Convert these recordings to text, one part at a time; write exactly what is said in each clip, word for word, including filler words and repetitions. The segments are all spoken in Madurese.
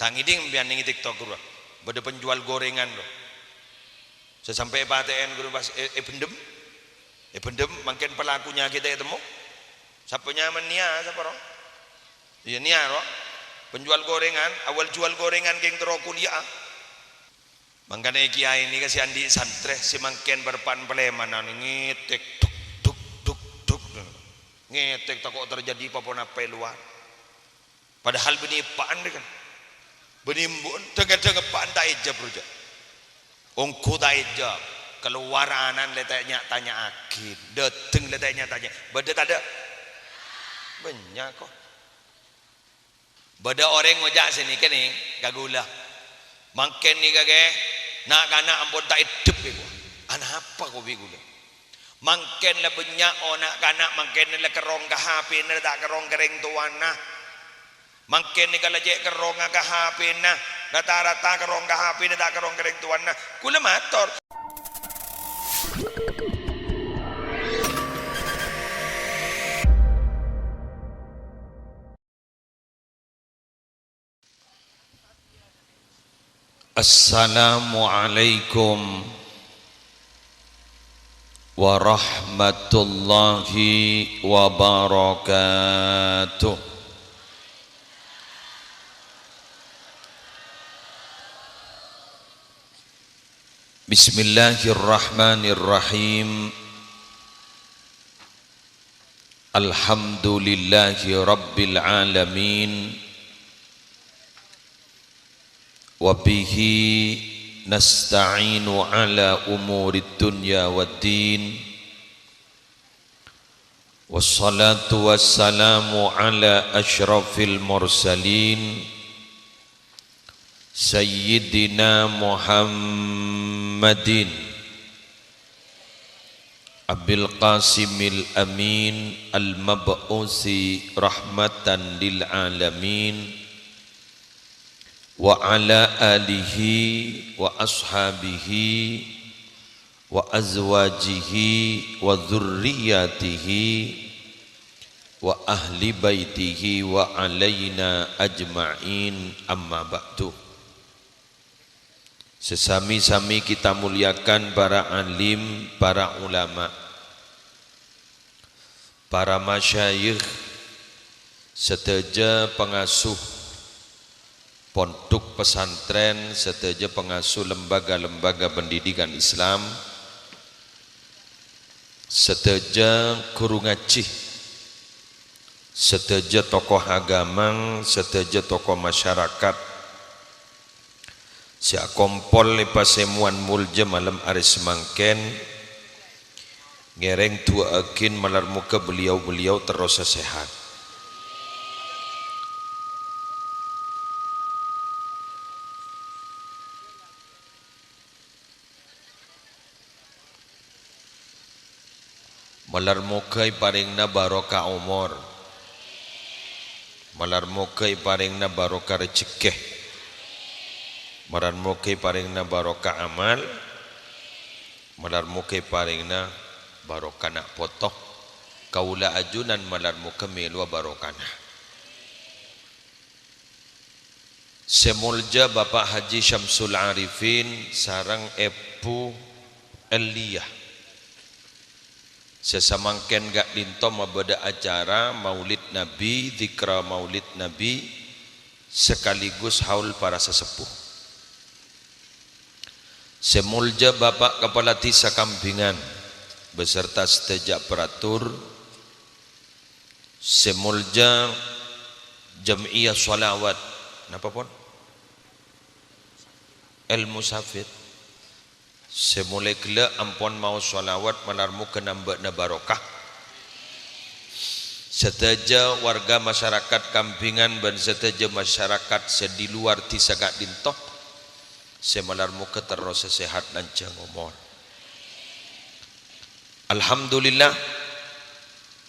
Ta' ngèdhing sampèyan neng TikTok, ghuru. Bâdâ penjual gorengan, ro. Sè sampè' èpatè'è, ghuru, pas è-, èbhendhem. Èbhendhem, mangkèn pelakunya kita ètemmo. Sapa nyamana, nèya, sapa, ro? Iyâ, nèya, ro. Penjual gorengan, awal jual gorengan kèng terro kuliah. Mangkana kèyaè nèka sè andi' santrè sè mangkèn bâr pan palèmanan ngètèk, duk, duk, duk, duk. Ngètèk tako' terjadi pa-ponapa è lowar. Padahal bânnè eppa'na, kan. Bânnè embu'na, dhâng-kadhâng eppa'na ta' èjâb, ro, jâ. Ongghu ta' èjâb. Kalowar ana'na la ètanya-tanya'aghi. Dâteng la ètanya-tanya. Bâdâ tadâ'? Bânnya', ko'. Bâdâ orèng ngoca' sè nèka, nèng, ka ghulâ. Mangkèn nèka, kè, na'-kana' ampon ta' èdhep, kè, ko'. Anapa, ko', bi' ghulâ? Mangkèn la bânnya', o, na'-kana' mangkèn la kerrong ka H P-na, ta' kerrong ka rèng towana. Mangkèn nèka la cè' kerrongnga ka H P-na, rata-rata kerrong ka H P-na, ta' kerrong ka rèng towana. Ghulâ mator. Assalamualaikum warahmatullahi wabarakatuh. Bismillahirrahmanirrahim. Alhamdulillahi rabbil alamin. Wa bihi nasta'inu ala umurid dunya waddin. Wassalatu wassalamu ala asyrafil mursalin, Sayyidina Muhammadin Abil Qasimil Amin al-mab'usi rahmatan lil alamin, wa ala alihi wa ashabihi wa azwajihi wa dzurriyyatihi wa ahli baitihi wa alaina ajma'in, amma ba'du. Sè sami-sami kita muliakan para alim, para ulama, para masyayikh, sadhâjâ pangasuh pondhuk pesantren, sadhâjâ pangasuh lembaga-lembaga pendidikan Islam, sadhâjâ ghuru ngajhi, sadhâjâ tokoh agama, sadhâjâ tokoh masyarakat, sè akompol è pasemowan molja malem arè samangkèn, ngèrèng du'aaghin malar moghâ beliau-beliau terrosa sehat. Malar moghâ èparèngana barokah omor. Malar moghâ èparèngana barokah rejekkè. Malar moghâ èparèngana barokah amal. Malar moghâ èparèngana barokah na' poto. Kaulâ ajunan malar moghâ mèlowa barokana. Sè molja Bapak Haji Syamsul Arifin sareng Èbhu Eliyah. Sè samangkèn ka'dinto mabâdâ acara Maulid Nabi, dzikra Maulid Nabi, sekaligus haul para sesepuh. Sè molja Bapak Kepala Dhisa Kambingan beserta sadhâjâ aparatur, sè molja Jam'iyah Shalawat, napa pon? El Musafir. Sè molaè ghellâ' ampon maos shalawat malar moghâ nambâ'âna barokah. Sadhâjâ warga masyarakat Kambingan bân sadhâjâ masyarakat sè di luar dhisa ka'dinto, sè malar moghâ terrosa sehat lanjhâng omor. Alhamdulillah,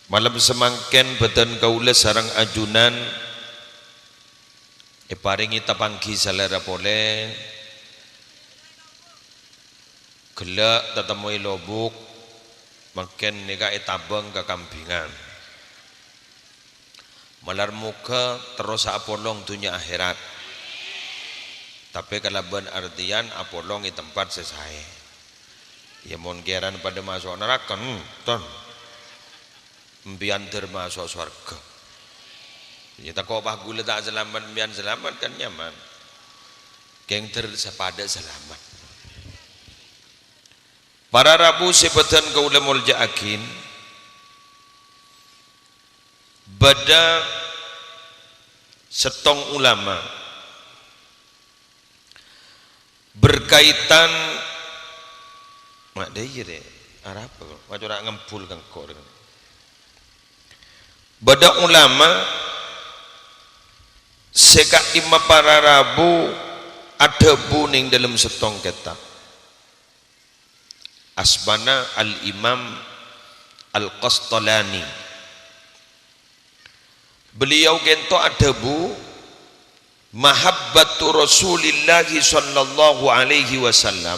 malem samangkèn bhâdhân kaulâ sareng ajunan èparèngè tapangghi salèra polè. Ghellâ' tatemmo è Lobuk, mangkèn nèka ètabâng ka Kambingan. Malar moghâ terrosa apolong dhunnya akhèrat. Tapè kalabân artèyan apolong è tempat sè saè. Iyâ, mon kèran padâ maso' naraka, enten. Empèyan dâr maso' sowarghâ. Iyâ, tako' pas ghulâ ta' salamet, empèyan salamet kan nyaman. Kèng dâr sapadâ salamet. Para rabu sè bâdhân kaulâ molja'aghi, bâdâ sèttong ulama berkaitan, ma' dâ' iyâ, rè, arapa, ma' cora' ngembul ka engko', rè. Bâdâ ulama sè ka'dimma para rabu adhâbu neng dâlem sèttong kètab. Asmana Al-Imam Al-Qastalani. Beliau kènto adhâbu, "Mahabbatu Rasulillahi sallallahu alaihi wasallam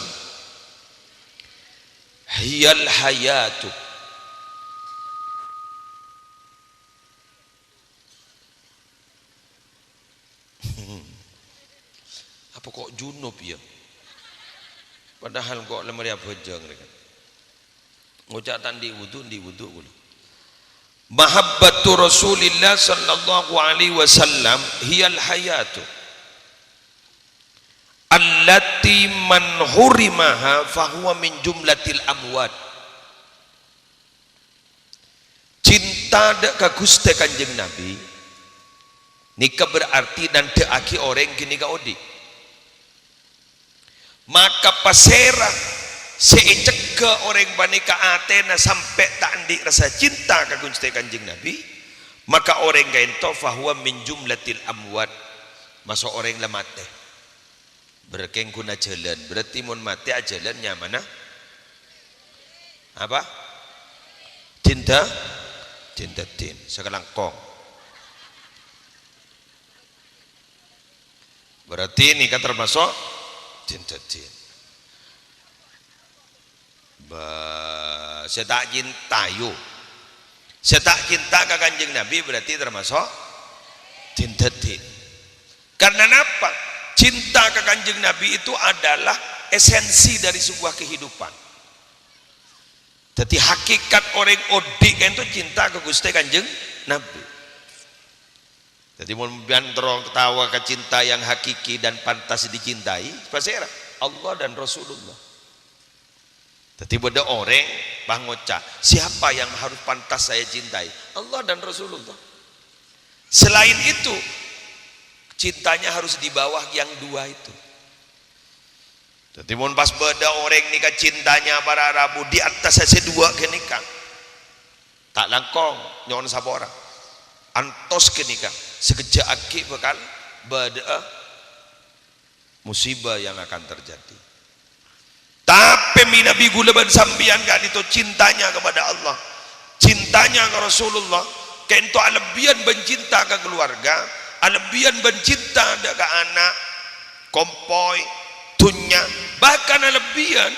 hiyal hayatu." Apa kok junub, ya? Padahal kok la marè abhâjâng, rè, kan? Ngoca' ta' andi' wudu, andi' wudu kaulâ. Mahabbatu Rasulillah sallallahu alaihi wasallam hiyal hayatu. Allati man hurimaha fahuwa min jumlatil amwat. Cinta dâ' ka Ghustè Kanjeng Nabi, nèka berarti nandhâ'aghi orèng ghânèka odi'. Maka pasèra sè ècegghâ orèng panèka atèna sampè' ta' andi' rassa cinta ka Ghustè Kanjeng Nabi, maka orèng ka'ènto fahuwa min jumlatil amwat, maso' orèng la matè. Berkèng ghun ajhâlân. Berarti mon matè ajhâlân nyamana apa? Dinda-, dindaddin. Sakalangkong. Berarti nèka termasuk dindaddin. Ba-, sè ta' cinta, yu. Sè ta' cinta ka Kanjeng Nabi berarti termasuk dindaddin. Karena napa? Cinta ka Kanjeng Nabi itu adalah esensi dari sebuah kehidupan. Jadi, hakikat orèng odi' ka'ènto cinta ka Ghustè Kanjeng Nabi. Jadi, mon sampèyan terro tao ka cinta yang hakiki dan pantas dicintai, pasèra? Allah dan Rasulullah. Jadi, bâdâ orèng pas ngoca', "Siapa yang harus pantas saya cintai?" Allah dan Rasulullah. Selain itu, cintanya harus di bawah yang dua itu. Jadi, mon pas bâdâ orèng nèka cintanya para rabu di atas sè duwâ' ghânèka, ta' langkong nyo'on sapora. Antos ghânèka, sakejjhâ' aghi' bhâkal bâdâ'â musibah yang akan terjadi. Tapè mènabi ghulâ bân sampèyan ka'dinto cintanya kepada Allah, cintanya ka Rasulullah, ka'dinto alebbiyân bân cinta ka keluarga, alebbiyân bân cinta dâ' ka ana', kompoy, dhunnya, bahkan alebbiyân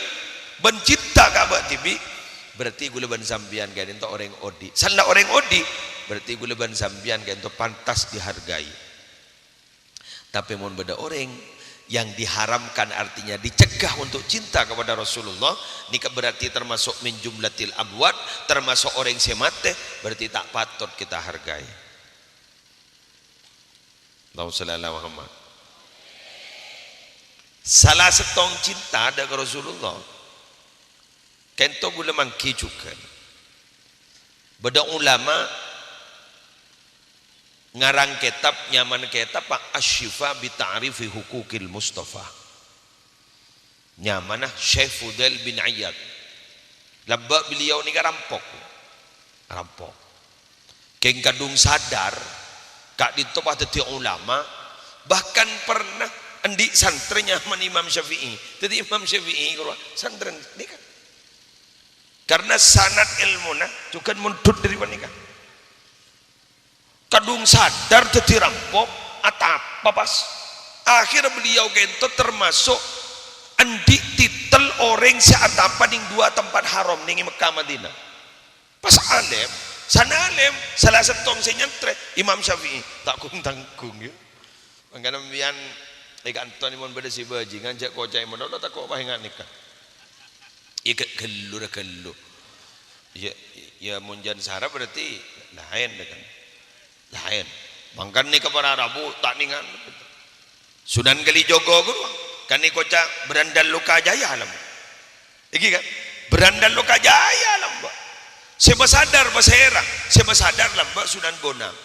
bân cinta ka abâ' dhibi', berarti ghulâ bân sampèyan ka'dinto orèng odi'. Sanla orèng odi', berarti ghulâ bân sampèyan ka'dinto pantas dihargai. Tapè mon bâdâ orèng yang diharamkan, artinya dicegah untuk cinta kepada Rasulullah, nèka berarti termasuk min jumlatil amwat, termasuk orèng sè matè, berarti ta' patot kita hargai. Allahumma shalli ala Muhammad. Sala sèttong cinta dâ' ka Rasulullah. Ka'dinto ghulâ mangghi jhughân. Bâdâ ulama ngarang kètab, nyamana kètab Asy-Syifa bi Ta'rifi Huquqil Mustafa. Nyamana Syekh Fudail bin Iyad. Labbâ' beliau nèka rampok. Rampok. Kèng kadhung sadar, ka'dinto pas dhâddhi ulama, bahkan pernah andi' santrè nyamana Imam Syafi'i. Dhâddhi Imam Syafi'i, santrè nèka. Karena sanad ilmuna jhughân mondhut dâri panèka. Kadhung sadar dhâddhi rampok, atapa pas. Akhirnya beliau ka'dinto termasuk andi' titel orèng sè atapa neng dua tempat haram neng Mekkah Madinah. Pas alim, sana alim, sala sèttong sè nyantrè Imam Syafi'i. Ta' gung-tanggung, ya. Mangkana sampèyan È, ka'anto nèka mon bâdâ sè bhâjingan, jhâ' koca'è malolo tako' paènga' nèka. Iyâ, gâ-, ghâllu ra ghâllu. Iyâ, iyâ, mon jân sara berarti laèn, kan? Laèn. Mangkana nèka para rabu ta' nèngal. Sunan Kalijogo ghuru, kan nèka koca' Berandal Lokajaya, lem. Èngghi, kan? Berandal Lokajaya, lem, Mbak. Sè masadar pasèra? Sè masadar, lem, Mbak, Sunan Bonang.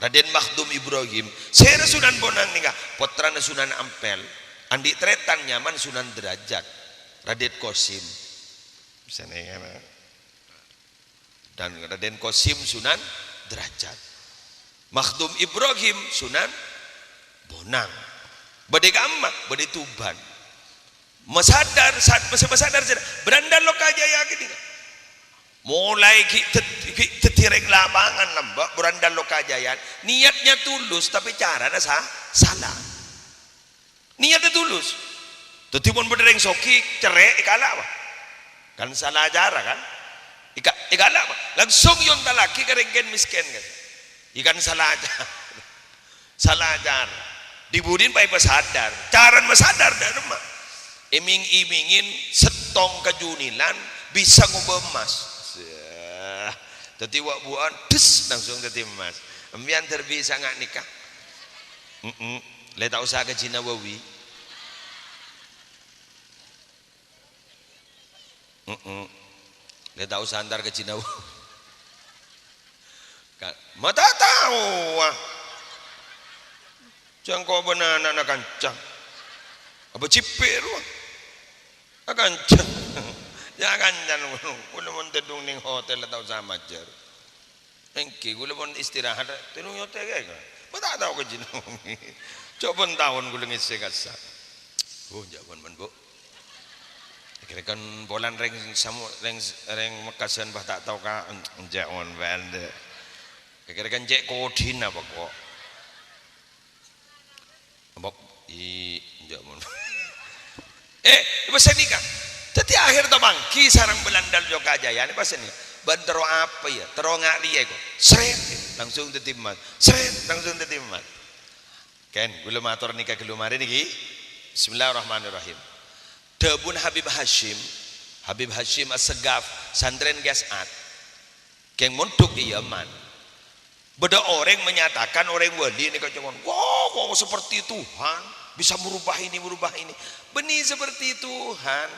Raden Makhdum Ibrahim, sèra Sunan Bonang nèka, pottrana Sunan Ampel, andi' tarètan nyamana Sunan Derajat, Raden Qasim. Bisa nèka, dan Raden Qasim Sunan Derajat. Makhdum Ibrahim Sunan Bonang. Bâdâ è kamma, bâdâ è Tuban. Masadar, sad-, masa masadar, sadar. Berandal Lokajaya ghânèka. Molaè ghi' dad-, ghi' dhâddhi rèng lapangan lamba', Berandal Lokajaya. Niatnya tulus, tapè carana sa-, sala. Niatnya tulus. Dhâddhi, mon bâdâ rèng soghi, cerrè', èkala', apa? Kan sala cara, kan? Èka-, èkala', apa? Langsung èontallaghi ka rèng kèng mèskèn, kan? Èkan sala cara. Sala cara. Dhi-budhina pas èpasadar. Carana masadar dâ' remma. Èming-èmingin sèttong kajunilan bisa ngobâ emmas. Sah. Dhâddhi wa'-buwa'an, des, langsung dhâddhi emmas. Empèyan dhâr bisa nga' nèka. Mm-mm. Lè ta' osa ka Haji Nawawi. Mm-mm. Lè ta' osa entar ka Haji Nawawi. Ka-, ma' ta' tao, ah. Jhâ' engko' bân ana'na kanca. Apa cipè' rowa? Ah, kanca. Ya, kanca, kaulâ mon tèdung neng hotel ta' osa majâr. Èngghi, kaulâ mon istirahat, tèdung neng hotel kèya. Ma' ta' tao ka Haji Nawawi. Jhâ' bân taon kaulâ ngèssè kassa'. Oh, jhâ' bân, bân, Bu. Kèra kan polana rèng Samu-, rèng, rèng Mekkasân, bâh, ta' tao ka, jhâ' bân, bân. Kèra kan cè' kodhina apa kok. Mbok, i, jhâ' bân. Eh, pas nèka. Dhâddhi akhèr tapangghi sareng Berandal Lokajaya nèka pas nèka. Bân terro apa, ya? Terro nga' rèya kok. Srèt, langsung dhâddhi emmas. Srèt, langsung dhâddhi emmas. Kèng, kaulâ mator nèka ghâllu marè nèka. Bismillahirrahmanirrahim. Dhâbuna Habib Hasyim, Habib Hasyim Assegaf, santrèna Kè As'ad. Kèng mondhuk è Yaman. Bâdâ orèng menyatakan orèng wali nèka coma, "Wah, wah, seperti Tuhan, bisa merubah ini, merubah ini." Bânnè seperti Tuhan.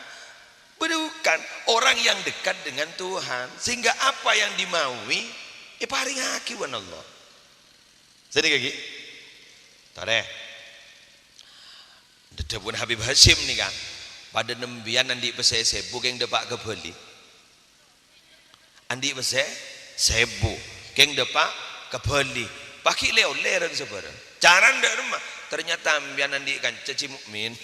Bukan, orang yang dekat dengan Tuhan, sehingga apa yang dimaui, èparèngaghi bân Allah. Sanèka ghi. Torè. Dhâbuna Habib Hasyim nèka, padâ nembiyân andi' pèssè sèbu kèng dâpa' ka Bali. Andi' pèssè sèbu, kèng dâpa' ka Bali. Pas ghi' lè-ollè rèng sabârâng. Carana dâ' remma? Ternyata empèyan andi' kanca Ji Mukmin.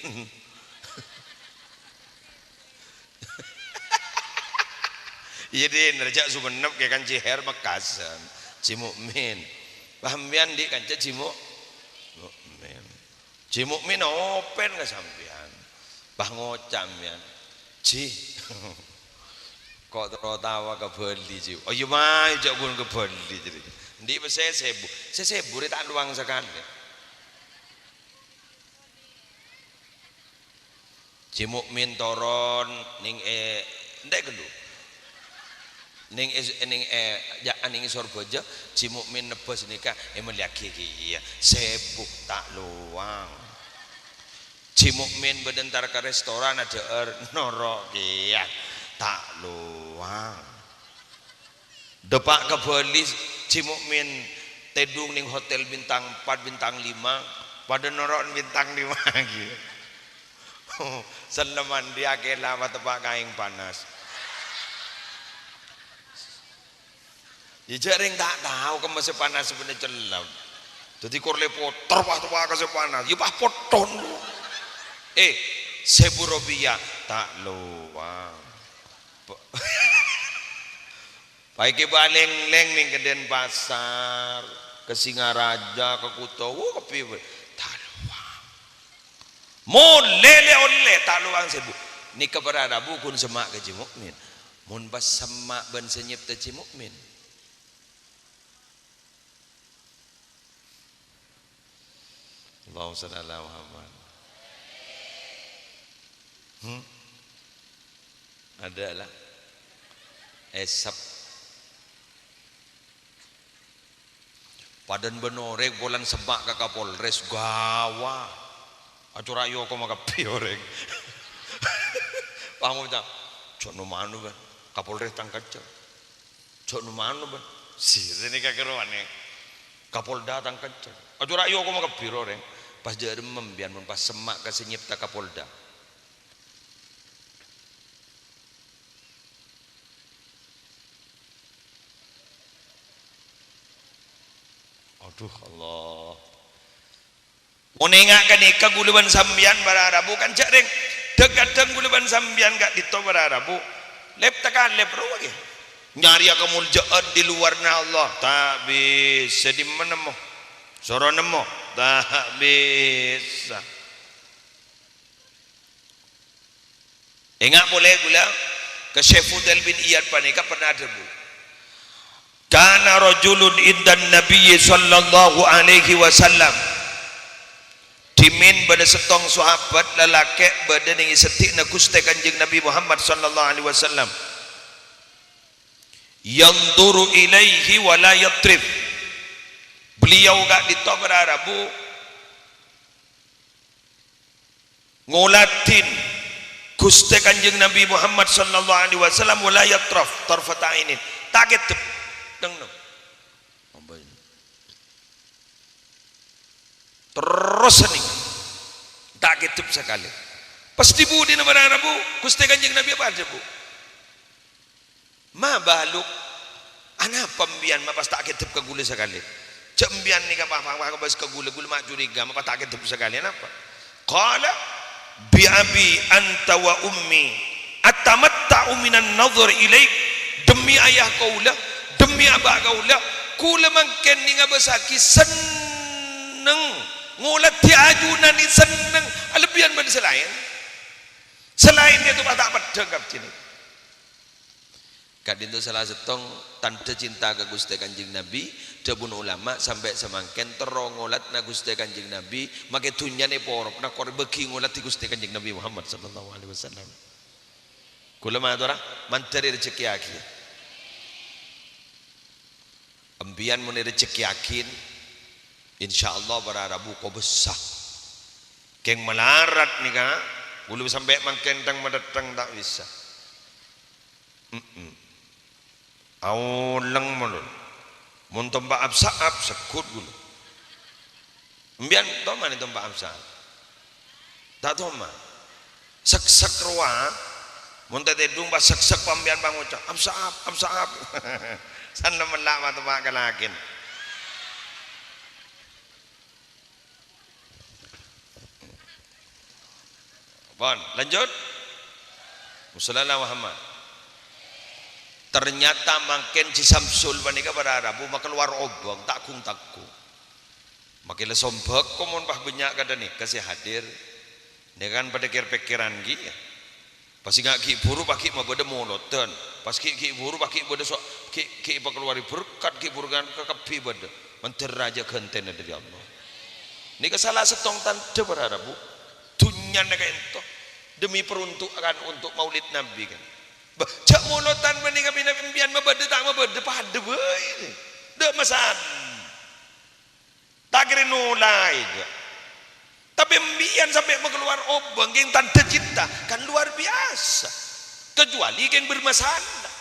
Iyâ, Din, rèya Sumenep kè kan Ji Her Mekkasân. Ji Mukmin. Pas empèyan andi' kanca Ji Mu-, Mukmin. Ji Mukmin open ka sampèyan. Pas ngoca' empèyan, "Ji, ko' terro taowa ka Bali, Ji?" "Oh, iyâ, Mas, jhâ' ghun ka Bali," jârèya. Andi' pèssè sèbu. Sè sèbu rè ta' lowang sakalè. Ji Mukmin toron neng è, entè' ghâllu. Neng è, neng è, ya, neng è Sorbhâjâ, Ji Mukmin nebbhâs nèka èmellèyaghi kèya. Sèbu ta' lowang. Ji Mukmin bâdâ entar ka restoran adhâ'âr noro' kèya. Ta' lowang. Dâpa' ka Bali, Ji Mukmin tèdung neng hotel bintang empat, bintang lima, padâ noro' bintang lima ghi. Sella mandi akèla mateppa' kaèng panas. Iyâ, jhâ' rèng ta' tao kemma sè panas bânnè cellep. Dhâddhi kor lè potor, wah, teppa' ka sè panas. Iyâ, pas potton. Eh, sèbu rupiah ta' lowang. Pa-, Paèkè bâlèng-lèng neng ka Denpasar, ka Singaraja, ka Kuta, wo, kabbhi, ta' lowang. Molè lè-ollè, ta' lowang sèbu. Nèka para rabu ghun semma' ka Ji Mukmin. Mon pas semma' bân sè nyèpta Ji Mukmin. Allahumma shalli ala Muhammad. Hmm? Ada la. Esap. Padâna bân orèng polana semma' ka Kapolres, gawat. Acora' èokom kabbhi orèng. Pangoca', "Jhâ' no-mano, bân. Kapolres tang kèncèng. Jhâ' no-mano, bân." Sirèna kakerrowanè. "Kapolda tang kèncèng." Acora' èokom kabbhi orèng. Pas jârèm empèyan mon pas semma' ka sè nyèpta Kapolda. Adhu, Allah. Mon enga' ghânèka ghulâ bân sampèyan para rabu kan jhâ' rèng. Dhâng-kadhâng ghulâ bân sampèyan ka'dinto para rabu. Lep-takalep rowa ghi. Nyarèya kamoljâ'ân di luwarra Allah. Ta' bisa. Dimma nemmo? Soro nemmo? Ta' bisa. Enga' polè ghulâ, ka Syekh Fudail bin Iyad panèka pernah adhâbu, "Kana rajulun indan Nabiyyi sallallahu alaihi wasallam." Dhimèn bâdâ sèttong sahabat lalakè' bâdâ neng è seddi'na Ghustè Kanjeng Nabi Muhammad sallallahu alaihi wasallam. "Yanzuru ilaihi wa la yatrif." Beliau ka'dinto para rabu ngoladhi Ghustè Kanjeng Nabi Muhammad sallallahu alaihi wasallam, "wa la yatraf tarfata ainin." Ta' kèdhep. Deng, no. Terros sennèng. Ta' kèdhep sakalè. Pas di budina para rabu, Ghustè Kanjeng Nabi apa adhâbu? "Ma baluk? Anapa empèyan ma' pas ta' kèdhep ka ghulâ sakalè? Jhâ' empèyan nèka pa-, pa-, pa-, pas ka ghulâ, ghulâ ma' curiga, ma' pas ta' kèdhep sakalè. Anapa?" Qala, "Bi abi anta wa ummi, atamatta'u minan nadhar ilaik." Demi ayah kaulâ, demi aba' kaulâ, kaulâ mangkèn nèng abâssaghi senneng, ngoladhi ajunan nèng senneng, alebbiyân bân sè laèn. Sè laèn nèka pas ta' peddhâng ka abdhina. Ka'dinto sala sèttong tandhâ cinta ka Ghustè Kanjeng Nabi, dhâbuna ulama, sampè' samangkèn terro ngoladhâ Ghustè Kanjeng Nabi, makè dhunnyana èporopna kor bâgi ngoladhi Ghustè Kanjeng Nabi Muhammad sallallahu alaihi wasallam. Kaulâ matora, mandhâr èrejekkèyaghi. Empèyan mon èrejekkèyaghi, insyaallah para rabu kobâsa. Kèng malarat nèka, kaulâ sampè' mangkèn tang-matèttang ta' bisa. Mm-mm. Aolèng malolo. Mon tompa' ap-sa'ap, segghut kaulâ. Empèyan toma nè tompa' ap-sa'ap? Ta' toma. Sèksèk rowa. Mon tètèdung pas sèksèk pas empèyan pangoca', "Ap-sa'ap, ap-sa'ap." Sanna mella' matemma' ka lakèn. Pon, lanjut. Musalla Muhammad. Ternyata mangkèn Ji Samsul panèka para rabu makalowar obâng, ta' gung-taggung. Makè la sombhâk, mon pas bânnya' kadhâ nèka sè hadir. Nèka kan padâ kèr-pèkkèran ghi, ya. Pas enga' ghi' buru pas ghi' mabâdâ molodhân. Pas ghi', ghi' buru pas ghi' bâdâ so-, ghi', ghi' èpakalowarè berkat, ghi' buru kan kakabbhi bâdâ. Mandhâr rajâ ghântèna dâri Allah. Nèka sala sèttong tandhâ para rabu. Dhunnyana ka'ènto. Demi peruntukan untuk Maulid Nabi kan. Bâh, jhâ' molodhân panèka bina empèyan mabâdâ ta' mabâdâ padâ bhâi. Dâ' masalah. Ta' kèra nolaè, jhâ'. Tapè empèyan sampè' makalowar obâng, kèng tandhâ cinta, kan luar biasa. Kecuali kèng bermasalah.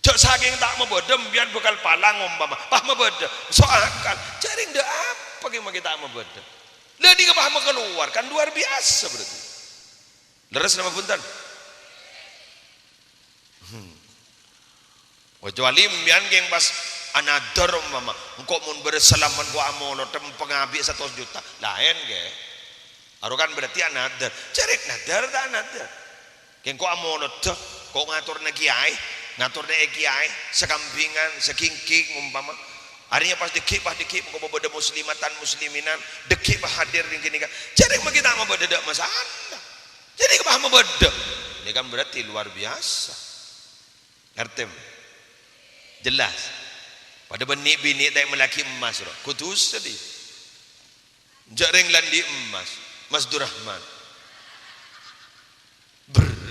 Jhâ' sakèng ta' mabâdâ, empèyan bhâkal palang ompama. Pas mabâdâ, so' akal. Jhâ' rèng dâ' apa kèng makè ta' mabâdâ? Lah, nèka pas makalowar, kan luar biasa berarti. Lerres napa bhunten? Hmm. Kecuali empèyan kèng pas anadhâr ompama, "Engko' mon bârâs salaman engko' amolod, em, pangabit satos juta." Laèn, kè. Aro kan berarti anadhâr. Jhâ' rèng nadhâr ta' nadhâr? Kèng engko' amolodhâ, engko' ngatorna kèyaè, ngatorna è kèyaè, sakambhingan, saghingghing ompama. Arèya pas dâgghi', pas dâgghi', engko' mabâdâ muslimatan, musliminan, dâgghi' pas hadir nèng ghânèka. Jhâ' rèng makè ta' mabâdâ, dâ' masalah. Jadi, pas mabâdâ. Ini kan berarti luar biasa. Ngartè? Jelas. Padâ bânnè binè' ta' mellèaghi emmas, ro. Kodhu sedih. Jhâ' rèng la andi' emmas. Mas Durrahman.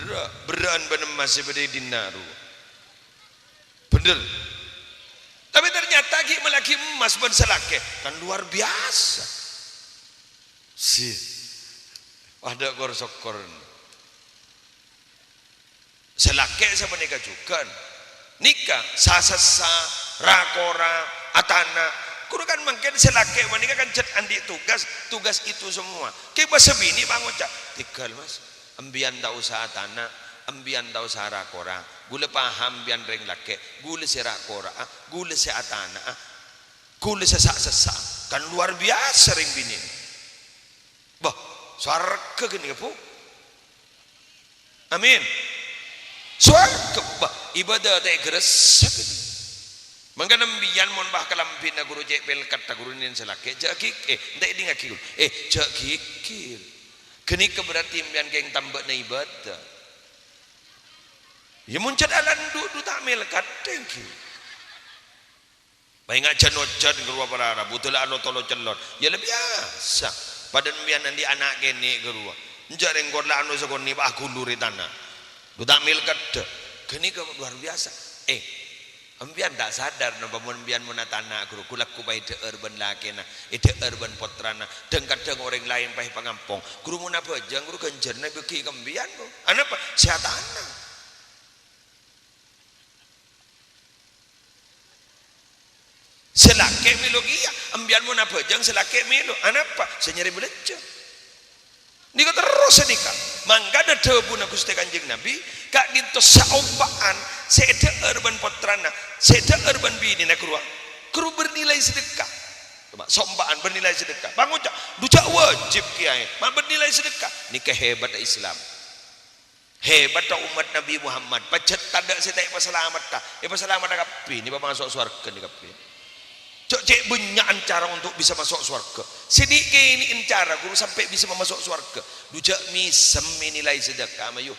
Berrâ', berrâ'ân bân emmas sè bâdâ è dinna' rowa. Bhender. Tapè ternyata ghi' mellèaghi emmas bân sè lakè', kan luar biasa. Si. Wah, dâ' kor-sokkor. Sè lakè' sapanèka jhughân. Nèka, sa-sassa, ra-kora, atana'. Ghuru kan mangkèn sè lakè' panèka kan jhât andi' tugas, tugas itu semua. Kèbâ sè binè' pangoca', "Tèghâl, Mas. Embiyan ta' osa atana', embiyan ta' osa ra-kora. Ghulâ paham embiyan rèng lakè', ghulâ sè ra-kora'a, ghulâ sè atana'a, ghulâ sè sa'-sassa." Kan luar biasa rèng binè'. Bâh, sowarghâ ghânèka, Bu. Amin. Sowarghâ, bâh, ibâdâ ta' èghâressèk. Mangkana embiyan mon bâ kalambhina ghuru cè' pèlkatta ghuru nèng sè lakè', jhâ' ghi-, eh, ta' èdingngaghi ghuru. Eh, jhâ' ghighil. Ghânèka berarti embiyan kèng tambâna ibâdâ. Iyâ, mon jhât alandu', du ta' mèlkat, denggi. Paènga' jân-ojân ghâruwa para rabu, dâlâ lo-tolo cellot. Iyâ, la biyasa. Padâ embiyan andi' ana' kènè' ghâruwa. Enjâ' rèng kor la ano sakonè' pas aghulur è tana. Du ta' mèlkaddhâ. Ghânèka luar biasa. Eh, embiyan ta' sadar napa mon embiyan mon atana' ghuru, ghulâ ghu pas èdhâ'âr bân lakèna, èdhâ'âr bân pottrana, dhâng-kadhâng orèng laèn pas èpangampong. Ghuru mon abhâjâng, ghuru ghânjhârânna èbâghi ka embiyan, Bu. Anapa? Sè atana'. Sè lakè' mèlo kèya, embiyan mon abhâjâng sè lakè' mèlo. Anapa? Sè nyarè bâlânjhâ. Nèka terros sanèka. Mangkana dhâbuna Ghustè Kanjeng Nabi, ka'dinto saompa'an sè èdhâ'âr bân pottrana, sè èdhâ'âr bân binèna ghâruwa, ghâruwa bârnilai sadhekka. Coba, saompa'an bârnilai sadhekka. Pangoca', "Du jhâ' wajib, Kèyaè, ma' bârnilai sadhekka." Nèka hebatta Islam. Hebatta ommat Nabbhi Muhammad, pajhât tadâ' sè ta' èpasalametta, èpasalametta kabbhi, nèka pamaso' sowarghâ nèka kabbhi. Jhâ' cè' bânnya'an cara ontok bisa maso' sowarghâ. Sè nè'-kènè'en cara ghuru sampè' bisa mamaso' sowarghâ. Du jhâ' mèsem mènilai sadhekka, mayu.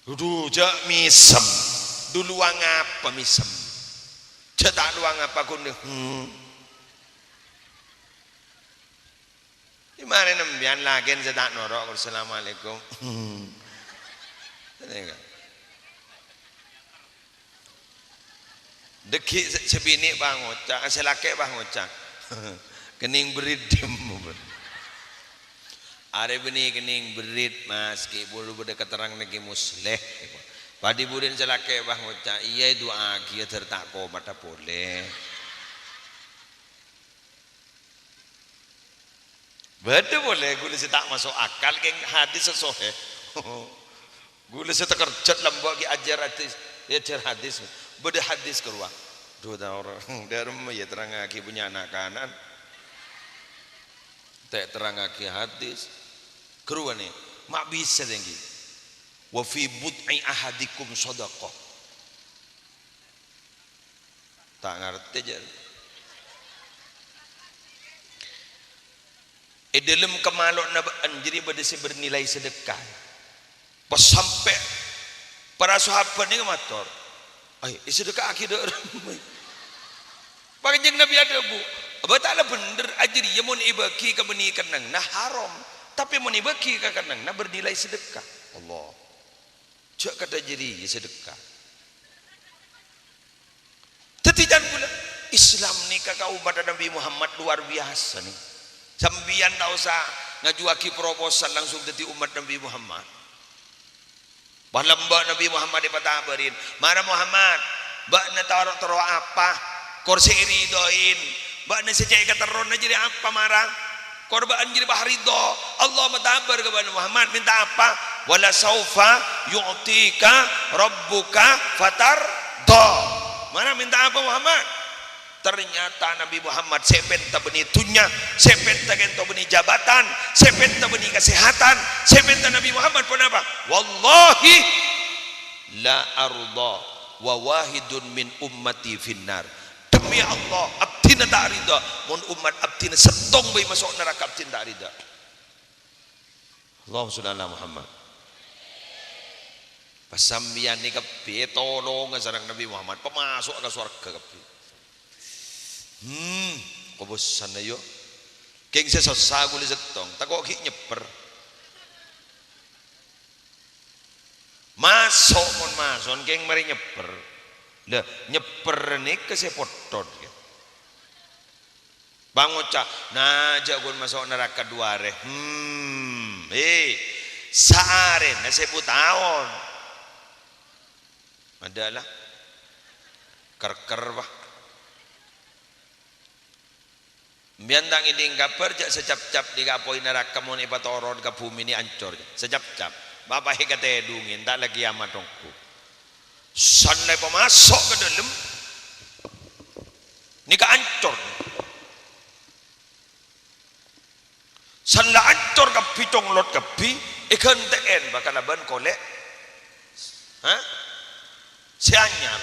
Du jhâ' mèsem. Du lowang apa mèsem? Jhâ' ta' lowang apa ghun, hmm. È marèna embiyan lakèn sè ta' noro', "Assalamualaikum." Nèka. Dhâggi' sè, sè binè' pangoca', sè lakè' pangoca'. Kennèng berrit dhimma. Arè bânnè kennèng berrit, Mas, ghi' buru bâdâ katerrangan Kè Musleh. Padhi buri'na sè lakè' pangoca', "Iyâ, èdu'aaghiyâ, dâr ta' komatta polè." Bâdâ polè ghulâ sè ta' maso' akal, kèng hadis sè sohè. Ghulâ sè takerjhât lambâ' ghi' ajhâr hadis, ajhâr hadis. Bâdâ hadis ghâruwa. Dhu, ta' ora. Dâremma iyâ terrangngaghi punya anak kanan. Ta' terrangngaghi hadis. Ghâruwa nè, ma' bisa denggi. "Wa fi bud'i ahadikum shadaqah." Ta' ngartè, jâ. È dhâlem kamalo'na bâ'ân jârèya bâdâ sè bârnilai sadhekka. Pas sampè' para sahabat nèka mator, "Ay, èsadhekka'aghi dâ' remma." Kanjeng Nabi adhâbu, "Abâ' ta' la bhendher, ajârèya mon èbâghi ka bânnè kennengnganna haram, tapè mon èbâghi ka kennengnganna bârnilai sadhekka." Allah. Jhâ' kadhâ' jârèya sadhekka. Dhâddhi, can kaulâ, Islam nèka ka ommatta Nabbhi Muhammad luar biyasa, nè. Sampèyan ta' osa ngajuwâghi proposal, langsung dhâddhi ommat Nabbhi Muhammad. Pas lambâ' Nabbhi Muhammad èpatabârin, "Mara Muhammad, bâ'na terro-, terro apa? Kor sè èridhoi. Bâ'na sè cè' katerrona jârèya apa, mara?" Kor bâ'ân jârèya pas ridho. Allah matabâr ka bâ'na, "Muhammad, mènta apa?" "Wala saufa yu'tika rabbuka fatardha." Mara mènta apa, Muhammad? Ternyata Nabbhi Muhammad sè èpènta bânnè dhunnya, sè èpènta kènto bânnè jabatan, sè èpènta bânnè kasèhatan, sè èpènta Nabbhi Muhammad ponapa? "Wallahi la ardha wa wahidun min ummati finnar." Demi Allah, abdhina ta' ridha mon ommat abdhina sèttong bhâi maso' naraka, abdhina ta' ridha. Allahumma sholli ala Muhammad. Pas sampèyan nè kabbhi ètolonga sareng Nabbhi Muhammad, pamaso'a ka sowarghâ kabbhi. Hmm, kobâsana, yâ. Kèng sè sossa kaulâ sèttong, tako' ghi' nyèpper. Maso', mon maso', kèng marè nyèpper. Lah, nyèpper nèka sè potthon, ya. Pangoca', "Nah, jhâ' ghun maso' naraka du arè." Hmm, eh, saarèna sèbu taon. Ada lah. Ker-ker, Pak. Sampèyan ta' ngèdhing kabhâr jhâ' sacapcap nèka apoy naraka mon èpatoron ka bhumè nè ancor. Sacapcap. Bapa'è katèdungè, ta' la kiyamat ongghu. San la èpamaso' ka dâlem, nèka ancor. San la ancor kabbhi, conglot kabbhi, èghântè'è, Pak, kalabân kolè', ha? Sè anyar.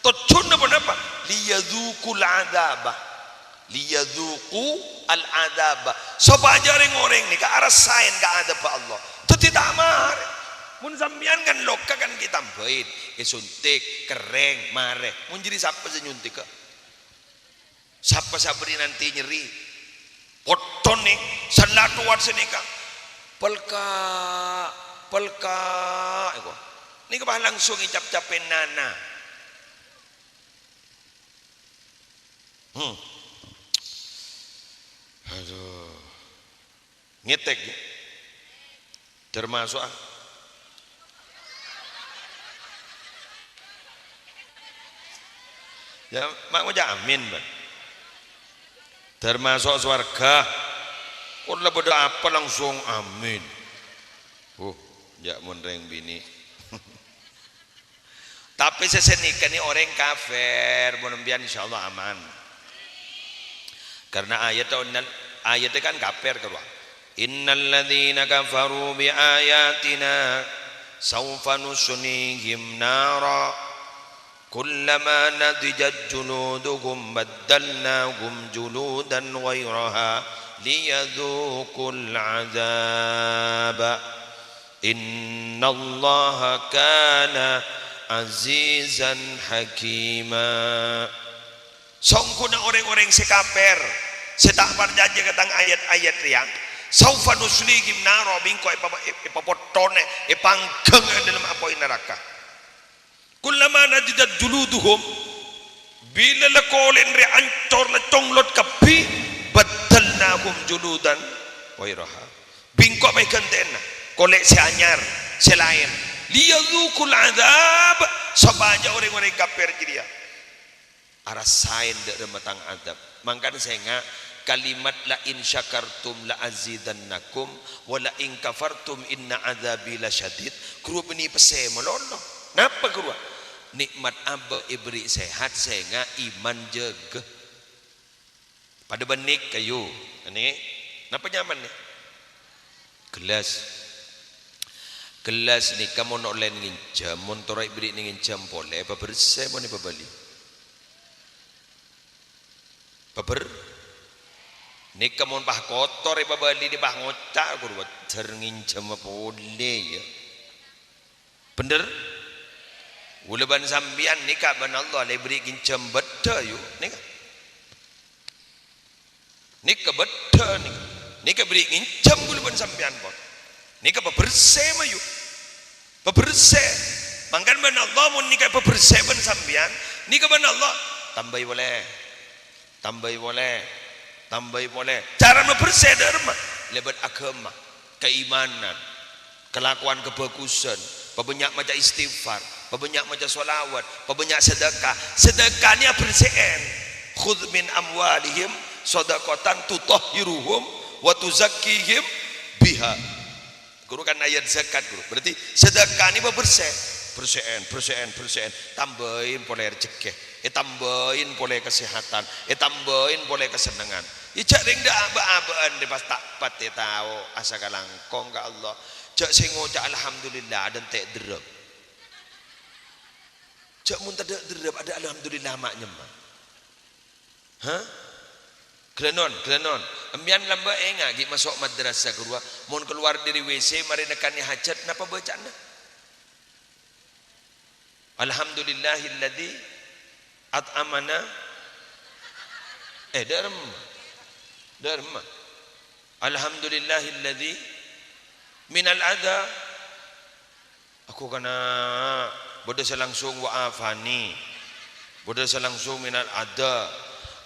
Tojjhuna ponapa? "Liyadzuqul adzaba." "Liyadzuqul adzaba." Sopajâ rèng-orèng nèka arassaè ka adhâbbhâ Allah. Dhâddhi ta' marè. Mon sampèyan kan loka kan ghi' tambâi. Èsuntik, kerrèng, marè. Mon jârèya sapa sè nyuntikka? Sapa sè aberri' nanti nyerri? Potthon nè, san la towat sanèka. Pelka', pelka', èko. Nèka pas langsung ècap-capè nana. Hmm. Aduh. Ngètèk, ya? Termasuk, ah. Ya, ma' ngoca' amin, Bang. Termasuk sowarga. Kok la bâdâ apa langsung amin. Uh, jhâ' mon rèng binè'. Tapè sè sanèka nè orèng kafir, mon sampèyan insyaallah aman. Karena ayat, ayat kan kafir, karowa. "Innal ladzina kafaru bi ayatina saufa nuslihim nara kullama nadijat juluduhum baddalnahum juludan ghairaha liyadzuqul adzaba." "Innallaha kana azizan hakima." Songghuna orèng-orèng sè kafir, sè ta' parcajâ ka tang ayat-ayat rèya, "Saufa nuslihim nara," bi' engko' èpa-, èpapotthonè, èpangghâng è dâlem apoy naraka. "Kullama nadijat juluduhum," bilâ la kolè'na rèya ancor, la conglot kabbhi, "baddalnahum juludan ghairaha." Bi' engko' èghântè'ana kolè' sè anyar, sè laèn. "Liyadzuqul adzab," sopajâ orèng-orèng kafir jârèya arassaè dâ' remma tang adzab. Mangkana sènga' kalimat "La in syakartum la azidannakum, wa la in kafartum inna adzabi lasyadid" ghuru bânnè pèssè malolo. Napa ghuru? Nè'mat abâ' èberri' sehat, sènga' iman jâgâ. Padâ bân nèka, yu. Nè, napa nyamana nè? Gellas. Gellas nèka mon ollè ngènjhâm, mon toro' èberri' ngènjhâm polè, èpabersè mon èpabâli. Paber-, nèka mon pas kotor èpabâli, nè pas ngoca' ghuru, "Wajhâr ngènjhâmma polè, ya." Bhender? Kaulâ bân sampèyan nèka bân Allah la èberri' ngènjhâm bâddhâ, yu, nèka. Nèka bâddhâ nèka. Nèka èberri' ngènjhâm kaulâ bân sampèyan, pon. Nèka pabersè, mayu. Pabersè. Mangkana bân Allah, mon nèka pabersè bân sampèyan, nèka bân Allah, tambâi polè. Tambâi polè, tambâi polè. Carana mabersè dâ' remma? Lèbât aghâma, kaimanan, kalakowan kabhâghusân, pabânnya' maca istighfar, pabânnya' maca shalawat, pabânnya' sedekah. Sedekah nè abersè'è. "Khudz min amwalihim shadaqatan tutahhiruhum wa tuzakkihim biha." Ghuru kan ayat zakat, ghuru. Berarti sedekah nè pabersè. Bersè'è, bersè'è, bersè'è. Tambâi polè rejhekkè. Ètambâi polè kasèhatan. Ètambâi polè kasennengngan. Iyâ, jhâ' rèng dâ' abâ'-abâ'ân rè pas ta' patè tao asakalangkong ka Allah. Jhâ' sè ngoca' alhamdulillah, adântè' derrep. Jhâ' mon tadâ' derrep, adâ' alhamdulillah ma' nyemma. Hah? Ghâlânon, ghâlânon. Empèyan lambâ' ènga' ghi' maso' madrasah ghâruwa, mon kalowar dâri W C marè nèkanè hajhât, napa bâca'anna? "Alhamdulillahilladzi at'amana," eh, dâ' remma. Dâ' remma. "Alhamdulillahilladzi minal adza Aku kana bâdâ sè langsung wa afani. Bâdâ sè langsung minal adha.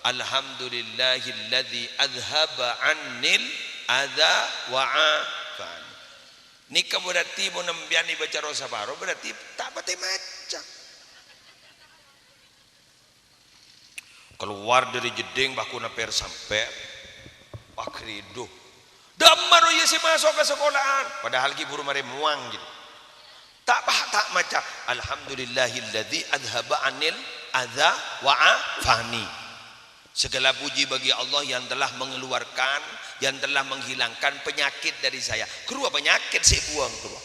Alhamdulillahilladzi adzhaba annil adza wa afani. Nèka berarti mon sampèyan èbâca ro-saparo, berarti ta' patè maca. Kalowar dâri jeddhing, pas ghun naper sampè', pas ghâridu. Dâ'emma rowa iyâ sè maso' ka sakola'an, padahal ghi' buru marè mowang, gitu. Ta' pa-, ta' maca, "Alhamdulillahilladzi adzhaba annil adza wa afani." Segala puji bagi Allah yang telah mengeluarkan, yang telah menghilangkan penyakit dari saya. Ghâruwa penyakit sè èbuwâng, ghâruwa.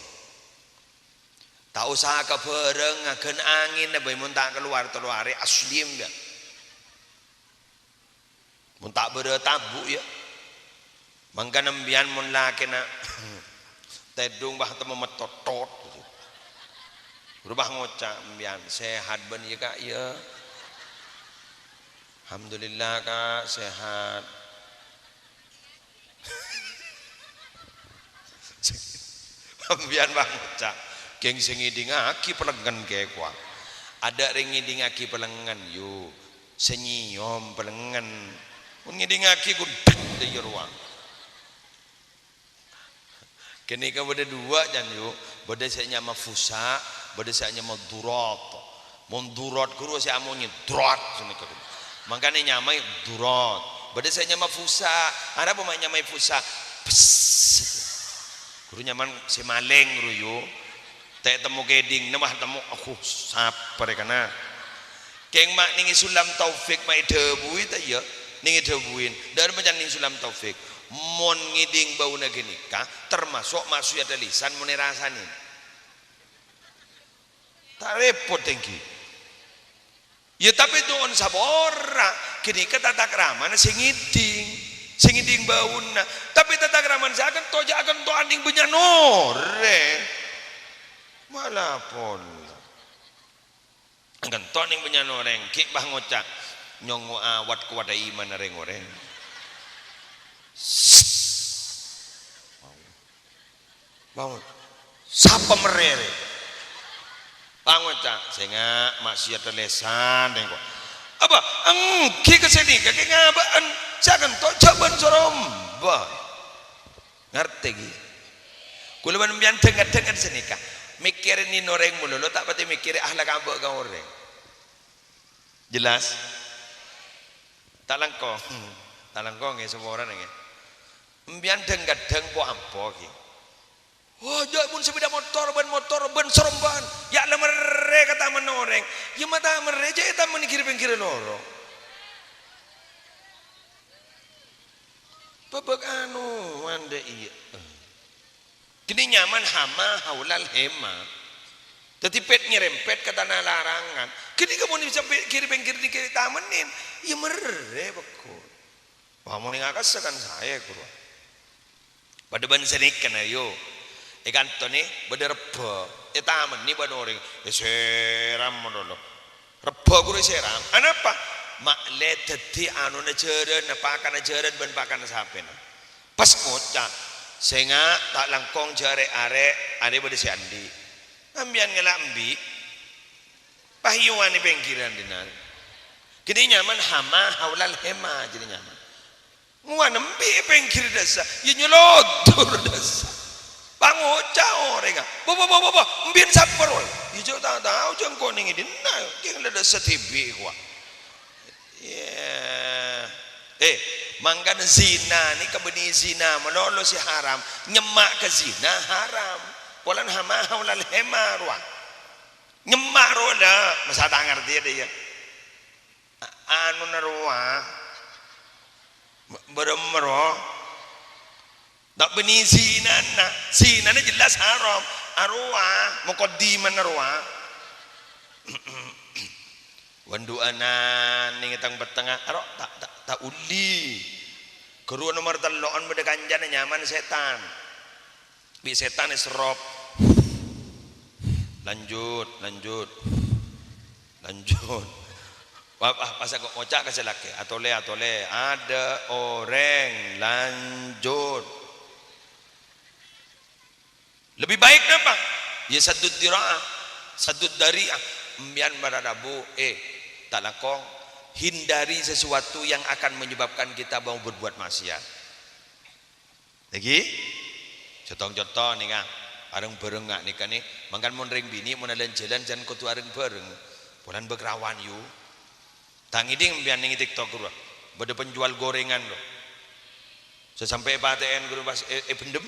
Ta' osa ka bârâng, ngagân angèn, bhâi mon ta' kalowar tello arè, asli, sampèyan. Mon ta' bârâ tabu', yâ. Mangkana sampèyan mon lakèna tèdung, bâh, temmo mettotot. Buru bâh ngoca' sampèyan, "Sehat bân, yâ, Ka', yâ?" "Alhamdulillah, Ka', sehat." Sampèyan, bâh, ngoca', "Kèng sè ngèdingngaghi pèlengngen kèya kowa." Adâ' rèng ngèdingngaghi pèlengngen, yu. Sè nyèyom pèlengngen. Mon ngèdingngaghi, ghun dâk, dâ' iyâ rowa. Ghânèka bâdâ duwâ', can, yu. Bâdâ sè nyama fusa, bâdâ sè nyama durat. Mon durat ghâruwa sè amonyè, drat, sanèka. Mangkana ènyamaè durat. Bâdâ sè nyama fusa. Arapa ma' ènyamaè fusa? Pes. Ghâruwa nyamana sè malèng, ghâruwa, yu. Ta' temmo kèding, nèmah temmo, aduh, sapa rè kana. Kèng ma' nèng Sulam Taufik ma' èdhâbuwi ta' iyâ? Nèng èdhâbuwi. Dâ'remma can nèng Sulam Taufik. Mon ngèding bâuna ghânèka, termasuk maksiyat lisan mon èrasanè. Ta' rèpot èngghi. Yâ, tapè nyo'on sapora, ghânèka tata kramana sè ngèding, sè ngèding bâuna. Tapè tata kramana sè akento, jhâ' akento anèng bânnya'na orèng. Mala pola. Akento anèng bânnya'na orèng, ghi' bâh ngoca', "Nyongngo' awat kowadhâ imanna rèng-orèng." Bangun. Sapa merrè rè? Pangoca', "Sènga', maksiyadda lèsan, rèng ko'." Apa? Èngghi ka sè nèka kè ngabâ'ân. Sè akento jhâ' bân sorombâ. Ngartè, ghi? Kaulâ bân sampèyan dhâng-kadhâng sè nèka. Mèkkèrè nèng orèng malolo, ta' patè mèkkèrè akhlak abâ' ka orèng. Jelas? Ta' langkong. Ta' langkong, ngghi, saporana, ngghi. Sampèyan dhâng-kadhâng po-ampo, ghi. Wah, jhâ' bân sepeda motor, bân motor, bân sorombâ'ân. Yâ la merrè ka tamanna orèng. Yâ ma' ta' merrè, jhâ' è taman è ghir-pèngghirrâ lorong. Bâbâk anu, andâ' iyâ. Kènè' nyamana hama haulal hema. Dhâddhi pèt nyerempet ka tana larangan. Kènè' ka mon bisa pè-, ghir-pèngghir nèka ètamenin, yâ merrè bhâko. Wah, mon è ngakassa kan saè, ghuru. Padâ bân sanèka, na, yu. È kanto nè, bâdâ rebbhâ. Ètamenè bân orèng. Èsèram malolo. Rebbhâ ghuru èsèram. Anapa? Ma'lè dhâddhi anona jhârânna, pakanna jhârân bân pakanna sapèna. Pas ngoca', "Sènga', ta' langkong jhâ' arè'-arè', arè' bâdâ sè andi'." Sampèyan ngala' embi'. Pahiyowan è pèngghirrân dinna'. Kènè' nyamana hama haulal hema, jârèya nyamana. Ngowan embi' è pèngghir dâsa, yâ nyolodur dâsa. Pangoca' orèngnga, "Bâ, bâ, bâ, bâ, bâ, embi'na sapa rowa?" "Yâ, jhâ' ta' tao, jhâ' engko' nèng è dinna', kèng la dâsa dhibi' kowa." Yâ. Eh, mangkana zina nèka bânnè zina malolo sè haram, nyemma' ka zina haram. Polana hama haulal hema rowa. Nyemma' rowa la, masa ta' ngartè dâ' iyâ. A-, anona rowa. Bârâmma rowa. Ta' bânnè zinana. Zinana jelas haram. Arowa, mukaddimana rowa. Wandhu'ânan nèng tang pettengnga, aro, ta', ta', ta' ollè. Ghâruwa nomer tello'an bâdâ kancana nyamana sètan. Bi' sètan èserrop. Lanjut, lanjut. Lanjut. Wah, wah, pas aku ngoca' ka sè lakè', "Atolè, atolè, adâ' orèng, lanjut." Lebih baik napa? Ya, saddud dira'ah, saddud dari'ah. Empiyan para rabu, eh, ta' langkong, hindari sesuatu yang akan menyebabkan kita mau berbuat maksiat. Nèka, conto-conto nèka, areng-bareng nga' nèka nè, mangkana mon rèng binè' mon lan-jalan jhân kodhu areng-bareng. Polana bâ' rawan yu. Ta' ngèdhing empiyan nèng TikTok ghâruwa, bâdâ penjual gorengan lo. Sè sampè' èpatè'è ghâruwa pas è-, èbhendhem.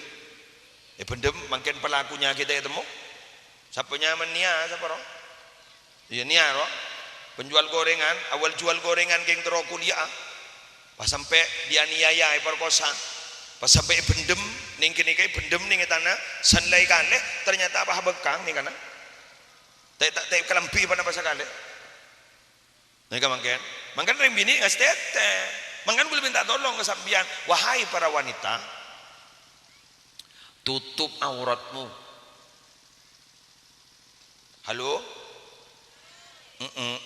Èbhendhem, mangkèn pelakunya kita ètemmo. Sapa nyamana Nia, sapa rowa? Iyâ, Nia rowa. Penjual gorengan, awal jual gorengan kèng terro kuliah. Pas sampè' dianiaya, èparkosa. Pas sampè' èbhendhem, nèng kènèka èbhendhem nèng è tana, sanlai kalè, ternyata pas bengkang nèng kana. Ta', ta', ta' èkalambhi ponapa sakalè. Nèka mangkèn. Mangkèn rèng binè' ngastètè. Mangkèn kaulâ mènta tolong ka sampèyan, wahai para wanita, tutup auratmu. Halo? Mm-mm.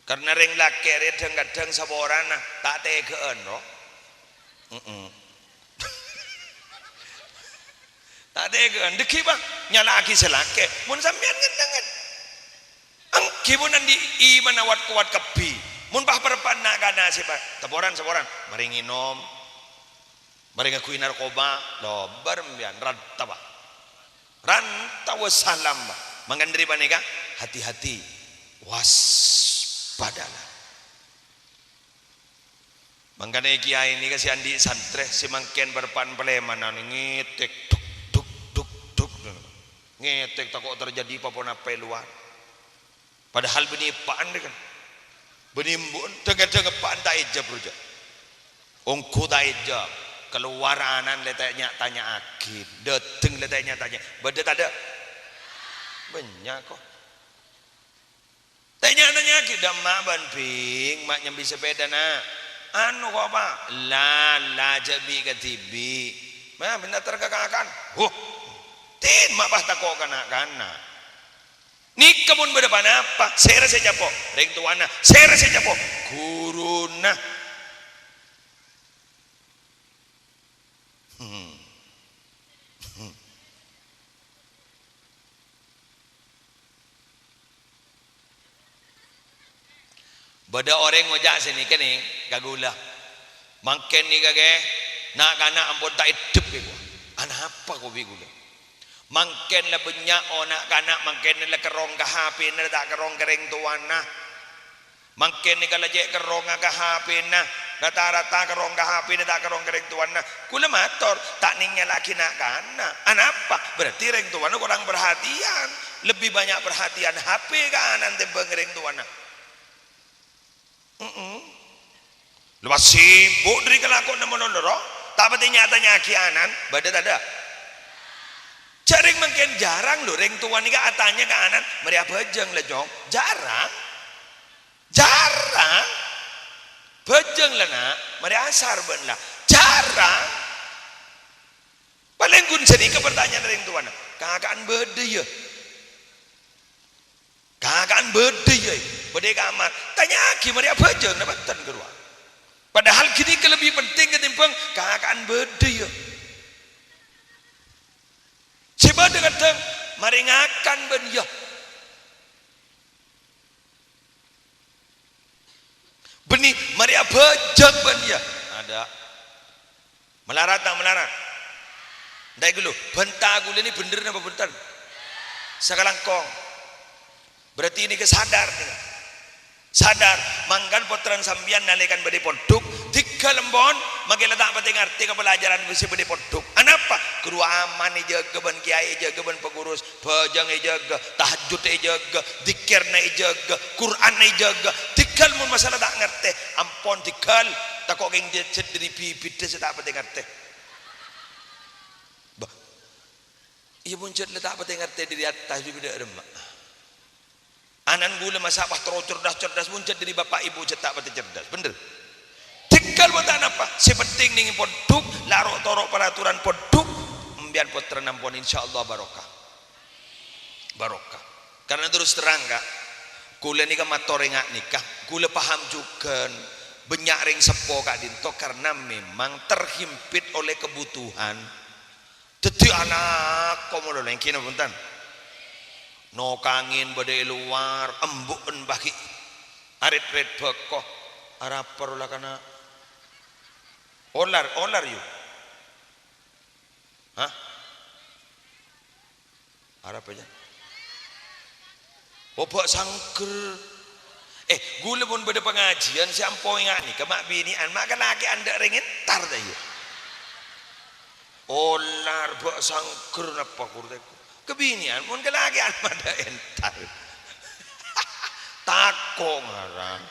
Karena rèng lakè' rè dhâng-kadhâng saporana ta' tèghâ'ân, ro. Mm-mm. Ta' tèghâ'ân, dâgghi', Pak, nyala'aghi sè lakè'. Mon sampèyan ngennengngen. Èngghi mon andi' imanna wat-kowat kabbhi. Mon pa-, parebbhâ'ân na'-kana' sè pa-, saporana, saporana, marè ngènom, marè ngangghuy narkoba, lobâr empiyan, ranta, Pak. Ranta wassalam, Pak. Mangkana dâri panèka, hati-hati, waspadalah. Mangkana kèyaè nèka sè andi' santrè sè mangkèn bâr pan palèmanan ngètèk, duk, duk, duk, duk. Ngètèk tako' terjadi pa-ponapa è lowar. Padahal bânnè eppa'en rè kan. Bânnè embu'en, dhâng-kadhâng eppa'en ta' èjâb, ro, jâ. Ongghu ta' èjâb. Kalowar ana'na la ètanya-tanya'aghi. Dâteng la ètanya-tanya. Bâdâ tadâ'? Bânnya', ko'. Tanya-tanya'aghi, "Dâ' emma' bân bhing, ma' nyambi sapèdana?" "Anu, ko', Pa'." "La, la, jhâ' bi' kadhibi'." "Ma', bân atar ka kakan." "Huh, tin, ma' pas tako' ka na'-kana'." Nèka mon bâdâ ponapa, sèra sè ècapo'? Rèng towana. Sèra sè ècapo'? Ghuruna. Hmm. Bâdâ orèng ngoca' sè nèka, nèng, ka ghulâ, "Mangkèn nèka, Kè, na'-kana' ampon ta' èdhep, Kè, kowa." "Anapa, ko', bi' ghulâ?" "Mangkèn la bânnya', o, na'-kana' mangkèn la kerrong ka H P-na, ta' kerrong ka rèng towana." Mangkèn nèka la cè' kerrongnga ka H P-na, rata-rata kerrong ka H P-na, ta' kerrong ka rèng towana. Kaulâ mator, ta' nèng nyala'aghi na'-kana'. Anapa? Berarti rèng towana korang perhatian. Lebih banyak perhatian H P ka ana'na tèmbhâng rèng towana. Mm-mm. Lowar sibuk dâri kalakowanna malolo, ta' patè nya-tanya'aghi ana'na, bâdâ tadâ'? Jhâ' rèng mangkèn jarang, lho, rèng towa nèka atanya ka ana'na, "Marè abhâjâng, la, Cong?" Jarang. Jarang. "Bhâjâng, la, Na', marè asar bâ'na, la." Jarang. Palèng ghun sanèka partanyaan rèng towana, "Kaka'na bâdâ, yâ? Kaka'na bâdâ, yâ? Bâdâ è kamar?" Tanya'aghi, "Marè abhâjâng, na', bhunten, ghâruwa." Padahal ghânèka lebbi penting katèmbhâng, "Kaka'na bâdâ, yâ?" Sè bâdâ kadhâng, "Marè ngakan bâ'na, yâ?" Bânnè, "Marè abhâjâng bâ'na, yâ?" Adâ'. Malarat ta' malarat? Entar ghâllu. Bhânta kaulâ nè bhendher napa bhunten? Sakalangkong. Berarti nèka sadar, nèka. Sadar, mangkana pottrana sampèyan nalèkana bâdâ è pondhuk, dhigghâl empon, makkè la ta' patè ngartè ka pelajaran sè bâdâ è pondhuk. Anapa? Ghuru aman èjâgâ bân kèyaè, èjâgâ bân pengurus, bhâjâng èjâgâ, tahajjud èjâgâ, dzikirna èjâgâ, Qur'anna èjâgâ. Dhigghâl mon masalah ta' ngartè, ampon dhigghâl, tako' kèng jhâ-, jhât dâri bibidhâ sè ta' patè ngartè. Bâh. Iyâ, mon jhât la ta' patè ngartè dâri attas, bibidhâ remma. Ana'na ghulâ masa' pas terro cerdas-cerdas, mon jhât dâri bapa' ibu jhât ta' patè cerdas. Bhendher? Dhigghâl bhunten napa? Sè penting nèng pondhuk, la ro'-toro' peraturan pondhuk, empèyan pottrana ampon, insyaallah barokah. Barokah. Karena terus terang, Ka', kaulâ nèka mator enga' nèka, kaulâ paham jhughân, bânnya' rèng seppo ka'dinto karena memang terhimpit oleh kebutuhan. Dhâddhi ana' Komo lo lengkina punten. Nokangin bâdâ è lowar, embu'en paghi'. Arit-rit bhâko. Arapa rola kana? Olar, olar, yu. Hah? Arapa, ya? Obâ sangger. Eh, ghulâ mon bâdâ pangajiân sè ampo enga' nèka ma' binè'an, ma' kalakè'an dâ' rèng entar ta' iyâ? Olar bâ' sangger napa kur tèko. Kabinè'an mon kalakè'an ma' dâ' entar. Tako' ngaran.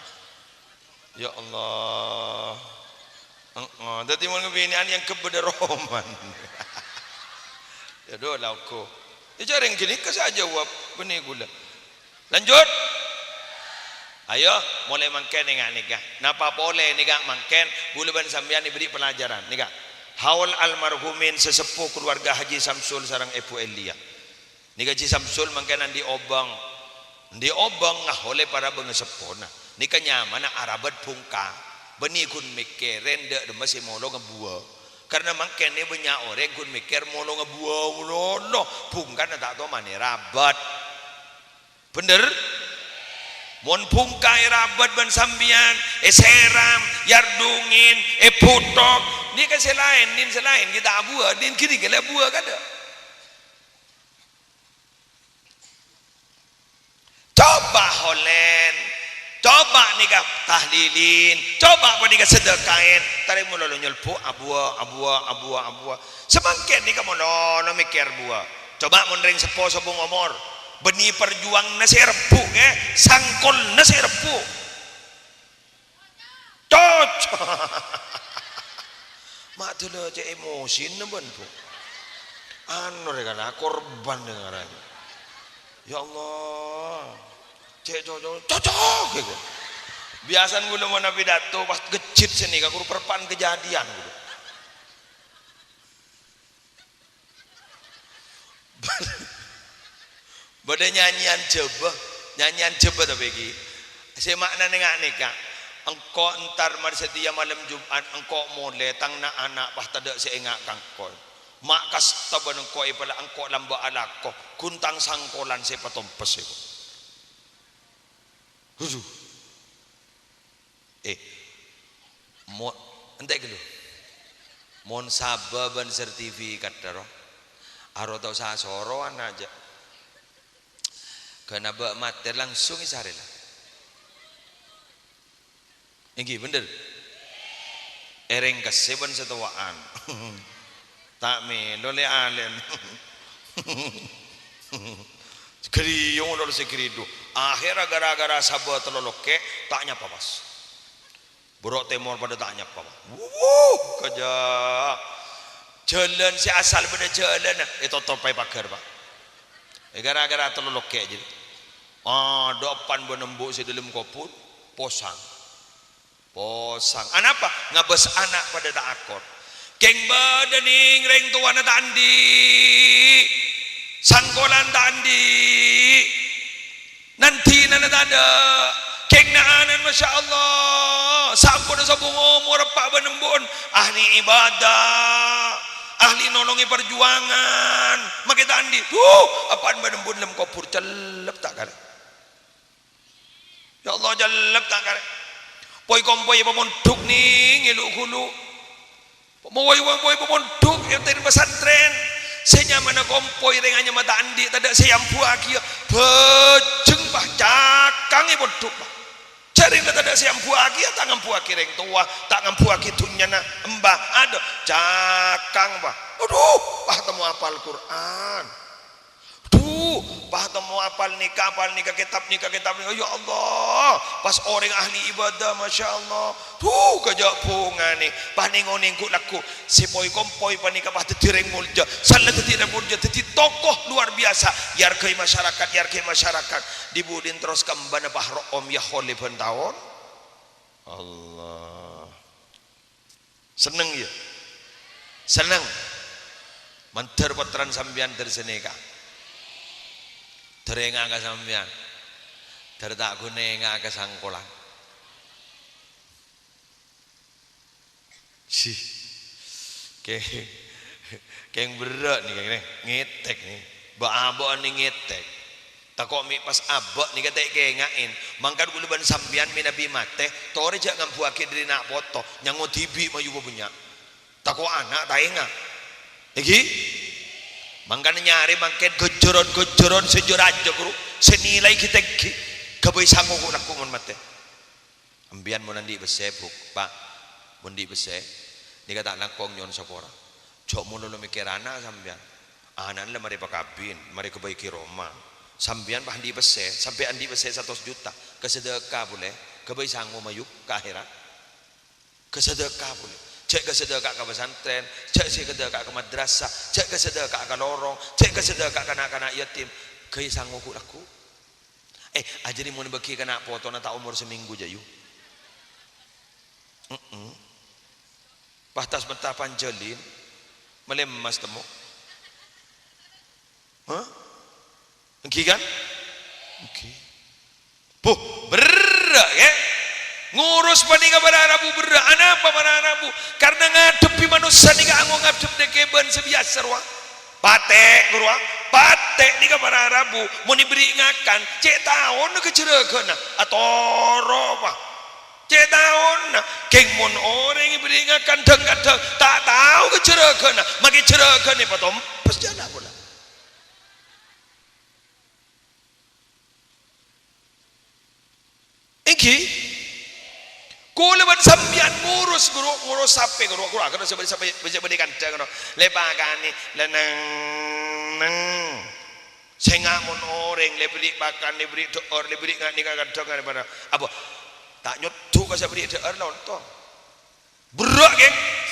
Ya Allah. Heeh, dhâddhi mon kabinè'an yang kebeda roman. Ya do laogo. Ya jarèng ghânèka sè ajâwâb, bânnè ghulâ. Lanjut. Ayo, molaè mangkèn enga' nèka. Napa polè nèka mangkèn, ghulâ bân sampèyan èberri' pelajaran. Nèka. Haul almarhumin sesepuh keluarga Haji Samsul sareng Èbhu Elia. Nèka Haji Samsul mangkèn andi' obâng. Andi' obâng ngaollè para bângaseppona. Nèka nyamana arabât bhungka. Bânnè ghun mèkkèrè dâ' remma sè molonga buwâ. Karna mangkèn nè bânnya' orèng ghun mèkkèr molonga buwâ lolo, bhungkana ta' tomanè rabât. Bhender? Mon bhungka èrabât bân sampèyan, èsèram, èardungin, èbhuthok, nèka sè laèn, nèn sè laèn ghi' ta' abuwâ, nèn ghânèka la abuwâ kadâ'. Coba holèn, coba nèka tahlilin, coba panèka sedekahin, tarèmo lolo nyelbu' abuwâ, abuwâ, abuwâ, abuwâ. Samangkèn nèka mon lolo mèkkèr buwâ. Coba mon rèng seppo sobung omor, bânnè parjuwanganna sè èrebbhu', ghi, sangkolna sè èrebbhu'. Cocok. Ma' dâlâ cè' emosina bân, Bu. Anu rè kana, korban rè ngaran. Ya Allah. Cè' cocok, cocok, gitu. Biasana ghulâ mon apidato pas gejjit sè nèka, ghuru perpan kejadian, gitu. Bâdâ nyanyèyan Jhâbâ, nyanyèyan Jhâbâ tapè ghi. Sè ma'nana nga' nèka, engko' entar mar satèya malem Jum'at, engko' molè tang na'-ana' pas tadâ' sè enga' ka engko'. Ma' kasta bân engko' èpala' engko' lambâ' alako, ghun tang sangkolan sè patompes èko. Huju. Eh, mo-, entè' ghâllu. Mon sabâ bân sertifikat, ro. Aro tao sasorowan aja. Ghâna bâ' matè langsung èsarè la. Èngghi, bhender. Èrèngkessè bân satowa'an. Ta' mèlo lè-alèn. Ghâriyong lolo sè ghâridu. Akhèrra ghârâ-ghârâ sabâ tello lokkè', ta' nyapa pas. Buru' tèmor padâ ta' nyapa pas. Wuh, kajâ'. Jhâlân sè asal bâdâ jhâlânna, ètotop paghâr, Pa'. È ghârâ-ghârâ tello lokkè' jârèya. Adâ' pan bân embu' sè dâlem kobhur, posang. Posang. Anapa? Ngabâs ana' padâ ta' akor. Kèng bâdâ nèng rèng towana ta' andi'. Sangkolan ta' andi'. Nan-dinana tadâ'. Kèng na'-ana'na, masya Allah. Samponna sobung omor eppa' bân embu'en. Ahli ibadah. Ahli nolongè parjuwangan. Makè ta' andi'. Duh, eppa'en bân embu'en lem kobhur cellep ta' karè. Ya Allah, jâllep ta' karè. Poi-kompoy pamondhuk nèng è lu-ghulu. Poi-kompoy pamondhuk è tèng pesantren. Sè nyamana kompoy rèng anyama ta' andi', tadâ' sè èambuwâghi, bhâjheng, Pa', cakang è pondhuk, Pa'. Jhâ' rèng la tadâ' sè èambuwâghi, ta' ngambuwâghi rèng towa, ta' ngambuwâghi dhunnyana, emba, adâ', cakang, Pa'. Adhu, Pa', temmo apal Qur'an. Duh, Pa', temmo apal nèka, apal nèka, kètab nèka, kètab nèka. Ya Allah, pas orèng ahli ibadah, masya Allah. Duh, kajâ' bhungana. Pas nèng-onèng ghu-lagghu. Sè poi-kompoy panèka pas dhâddhi rèng molja. Sala dhâddhi rèng molja, dhâddhi tokoh luar biasa. Èarghâi masyarakat, èarghâi masyarakat. Dhi-budhina terros ka embâna, Pa', ro'om ya kholè bân taon. Allah. Senneng, ya? Senneng. Mandhâr pottrana sampèyan dhâr sanèka. Dhâr enga' ka sampèyan. Dhâr ta' ghun enga' ka sangkolan. Sih. Oke. Kèng berrâ' nè, kèng nè, ngètèk nè. Bâ'-abâ'ân nè ngètèk. Tako' mè' pas abâ' nèka ta' èkènga'è. Mangkana kaulâ bân sampèyan mènabi matè, torè jhâ' ngambuwâghi dâri na' poto, nyango dhibi' mayu bânnya'. Tako' ana' ta' enga'. Èngghi? Mangkana nyarè mangkèn ghâjârân-ghâjârân sè jâ-rajâ, ghuru, sè nilai ghi-tèngghi. Ghâbây sango ghu'-lagghu' mon matè. Sampèyan mon andi' pèssè, Bu', Pa', mon andi' pèssè, nèka ta' langkong nyo'on sapora. Jhâ' malolo mèkkèrè ana' sampèyan. Ana'na la marè pakabin, marè ghâbây ghi' roma. Sampèyan pas andi' pèssè, sampè' andi' pèssè satos juta, kasadhâka polè, ghâbây sango mayu ka akhèrat. Kasadhâka polè. Jhâ' kasadhâka ka pesantren, jhâ' sè kasadhâka ka madrasah, jhâ' kasadhâka ka lorong, jhâ' kasadhâka ka na'-kana' yatim. Ghâbây sango ghu'-lagghu'. Eh, ajâriyâ mon èbâghi ka na' potona ta' omor samènggu jâ, yu. Mm-mm. Pas tas-mèntas panjhâlin, malè emmas temmo. Hah? Èngghi, kan? Èngghi. Buh, berrâ', ya. Ngurus panèka para rabu berrâ'. Anapa para rabu? Karna ngadhebbhi manossa nèka angong ngadhep dhâ' kèbân sè biyasa rowa. Patè', ghuru, a. Patè' nèka para rabu. Mon èberri' ngakan, cè' taona ka jârâghâna. Atoro', Pa'. Cè' taona. Kèng mon orèng èberri' ngakan dhâng-kadhâng, ta' tao ka jârâghâna. Makè jârâghâna èpatompes jhâna polè. Èngghi, kaulâ bân sampèyan ngurus, ghuru, ngurus sapè, ghuru, kaulâ akan sapè, sapè, sapè bâdâ kandhâng, ghuru. Lè pakanè, lè neng, neng. Sènga' mon orèng lè bâri' pakan, lè bâri' dhâ'âr, lè bâri' nga', nèka kandhâng, ghâna bârâ. Apa? Ta' nyodhu ka sè bâri' dhâ'âr la onto. Berrâ', ghi.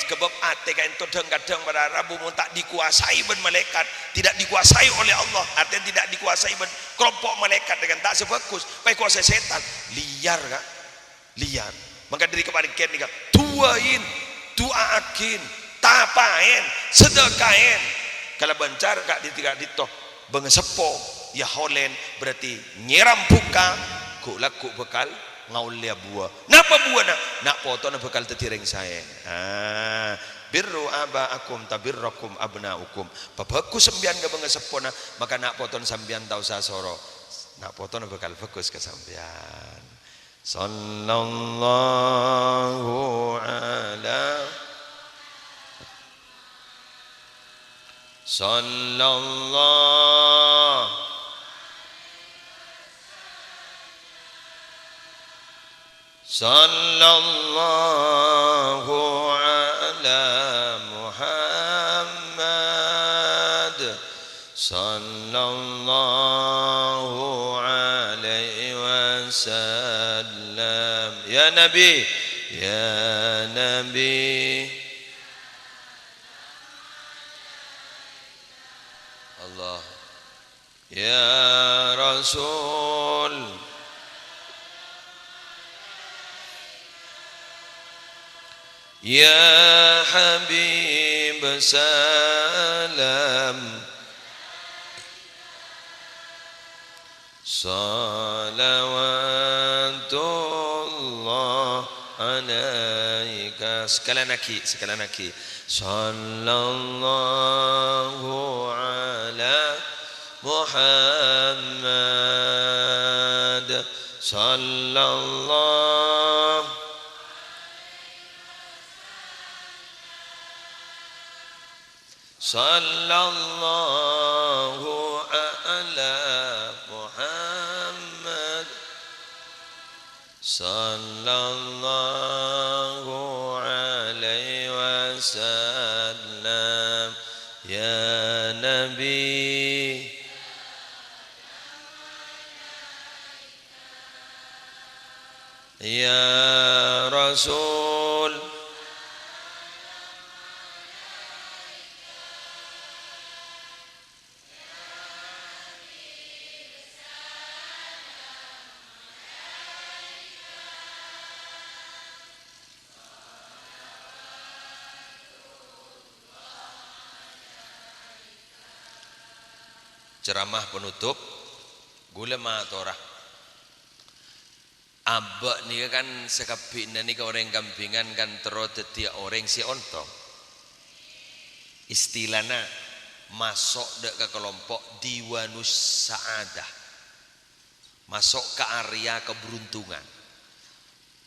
Sabâb atè ka'dinto dhâng-kadhâng para rabu mon ta' dikuasai bân malaèkat, tidak dikuasai oleh Allah, artinya tidak dikuasai bân kelompok malaèkat, dengan ta' sè bhâghus, pas èkuasai sètan, lèyar, Ka'. Lèyar. Mangkana dâri kapanèka nèka, du'ain, du'aaghin, tapaèn, sadhâkaèn, kalabân cara ka'dinto-ka'dinto. Bângaseppo, ya holen, berarti nyèram bhuka, ghu'-lagghu' bhâkal ngaollèya buwâ. Napa buwâna? Na' potona bhâkal dhâddhi rèng saè. Ah, birru aba'akum tabirrukum abna'ukum. Pabhâghus sampèyan ka bângaseppona, maka na' potona sampèyan ta' osa soro. Na' potona bhâkal bhâghus ka sampèyan. Sallallahu ala, sallallahu, sallallahu ala Muhammad. Sallallahu alaihi wasallam. Ya Nabi, ya Nabi. Allah. Ya Rasul. Ya Habib, salam. Salawatullah alaika. Sakalèyan aghi', sakalèyan aghi'. Sallallahu ala Muhammad. Sallallahu, sallallahu ala Muhammad. Sallallahu alaihi wasallam. Ya Nabi. Ya Rasul. Ceramah penutup, ghulâ matora. Abâ' nèka kan sakabbhina nèka orèng Kambingan kan terro dhâddhiyâ orèng sè ontong. Istilana maso' dâ' ka kalompo' Diwanus Sa'adah. Maso' ka area keberuntungan.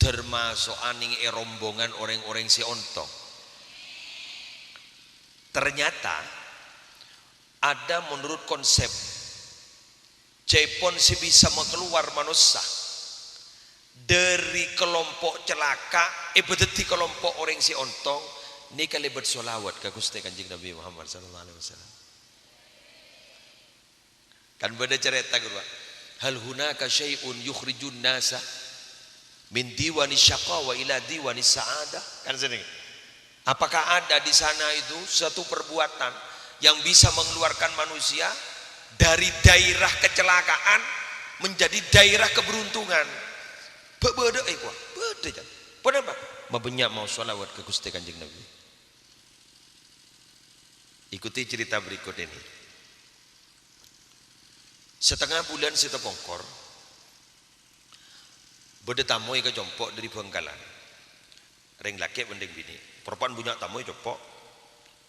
Termaso'an neng è rombongan orèng-orèng sè ontong. Ternyata ada menurut konsep Ca'èpon sè bisa makalowar manossa dâri kalompo' calaka', èpadâddhi kalompo' orèng sè ontong, nèka lèbât sholawat ka Ghustè Kanjeng Nabi Muhammad sallallahu alaihi wasallam. Kan bâdâ carèta, ghuru, "Hal hunaka syai'un yukhrijun nasa min diwani syaqawa ila diwani sa'adah?" Kan sènèng. Apakah ada di sana itu satu perbuatan yang bisa mengeluarkan manusia dari daerah kecelakaan menjadi daerah keberuntungan? Bâ-, bâdâ, eh, wah, bâdâ, Jan. Ponapa? Mabânnya' maos sholawat ka Ghustè Kanjeng Nabi. Ikuti cerita berikut ini. Satengnga bulân sè tapongkor, bâdâ tamoy ka compo' dâri Bhângkalan. Rèng lakè' bân rèng binè'. Parappa'na bânnya' tamoy compo'.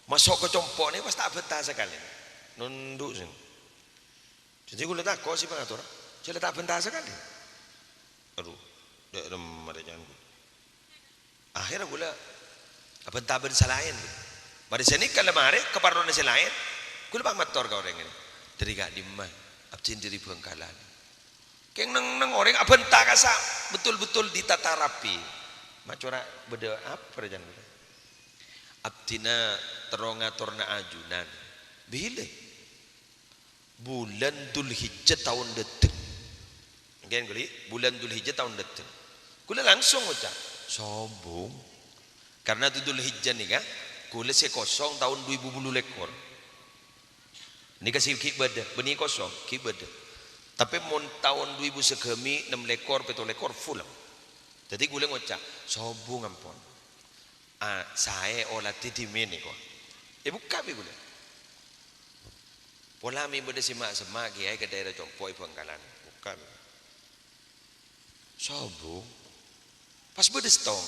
Maso' ka compo' nèka pas ta' abhânta sakalè. Nondhu' sèn. Dhâddhi kaulâ tako' sè pangator. Jhâ' la ta' abhânta sakalè. Adu, dâ' remma rè can kaulâ. Akhèrra kaulâ abhânta bân sè laèn. Marè sanèka la marè ka parlona sè laèn, kaulâ pas mator ka orèng rèya, "Dâri ka'dimma?" "Abdhina dâri Bhângkalan." Kèng neng-enneng orèng abhânta kassa' betul-betul ditata rapi. Ma' cora' bâdâ apa rè can kaulâ? "Abdhina terro ngatorana ajunan." "Bilâ?" "Bulân Dzulhijjah taon dâteng." Ènggi, bulân Dzulhijjah taon dâteng. Kaulâ langsung ngoca', "Sobung." Karena Dzulhijjah nèka, kaulâ sè kosong taon du èbu bâllu lèkor. Nèka sè ghi' bâdâ, bânnè kosong, ghi' bâdâ. Tapè mon taon du èbu sagâmè', nem lèkor, pètto lèkor, full. Dhâddhi kaulâ ngoca', "Sobung ampon." Ah, saè oladhi dhimèn nèko. Èbukka' bi' kaulâ. Pola mè' bâdâ sè ma'-semma' kèyaè ka daerah compo' è Bhângkalan. Bukka' bi'. Sobung. Pas bâdâ sèttong.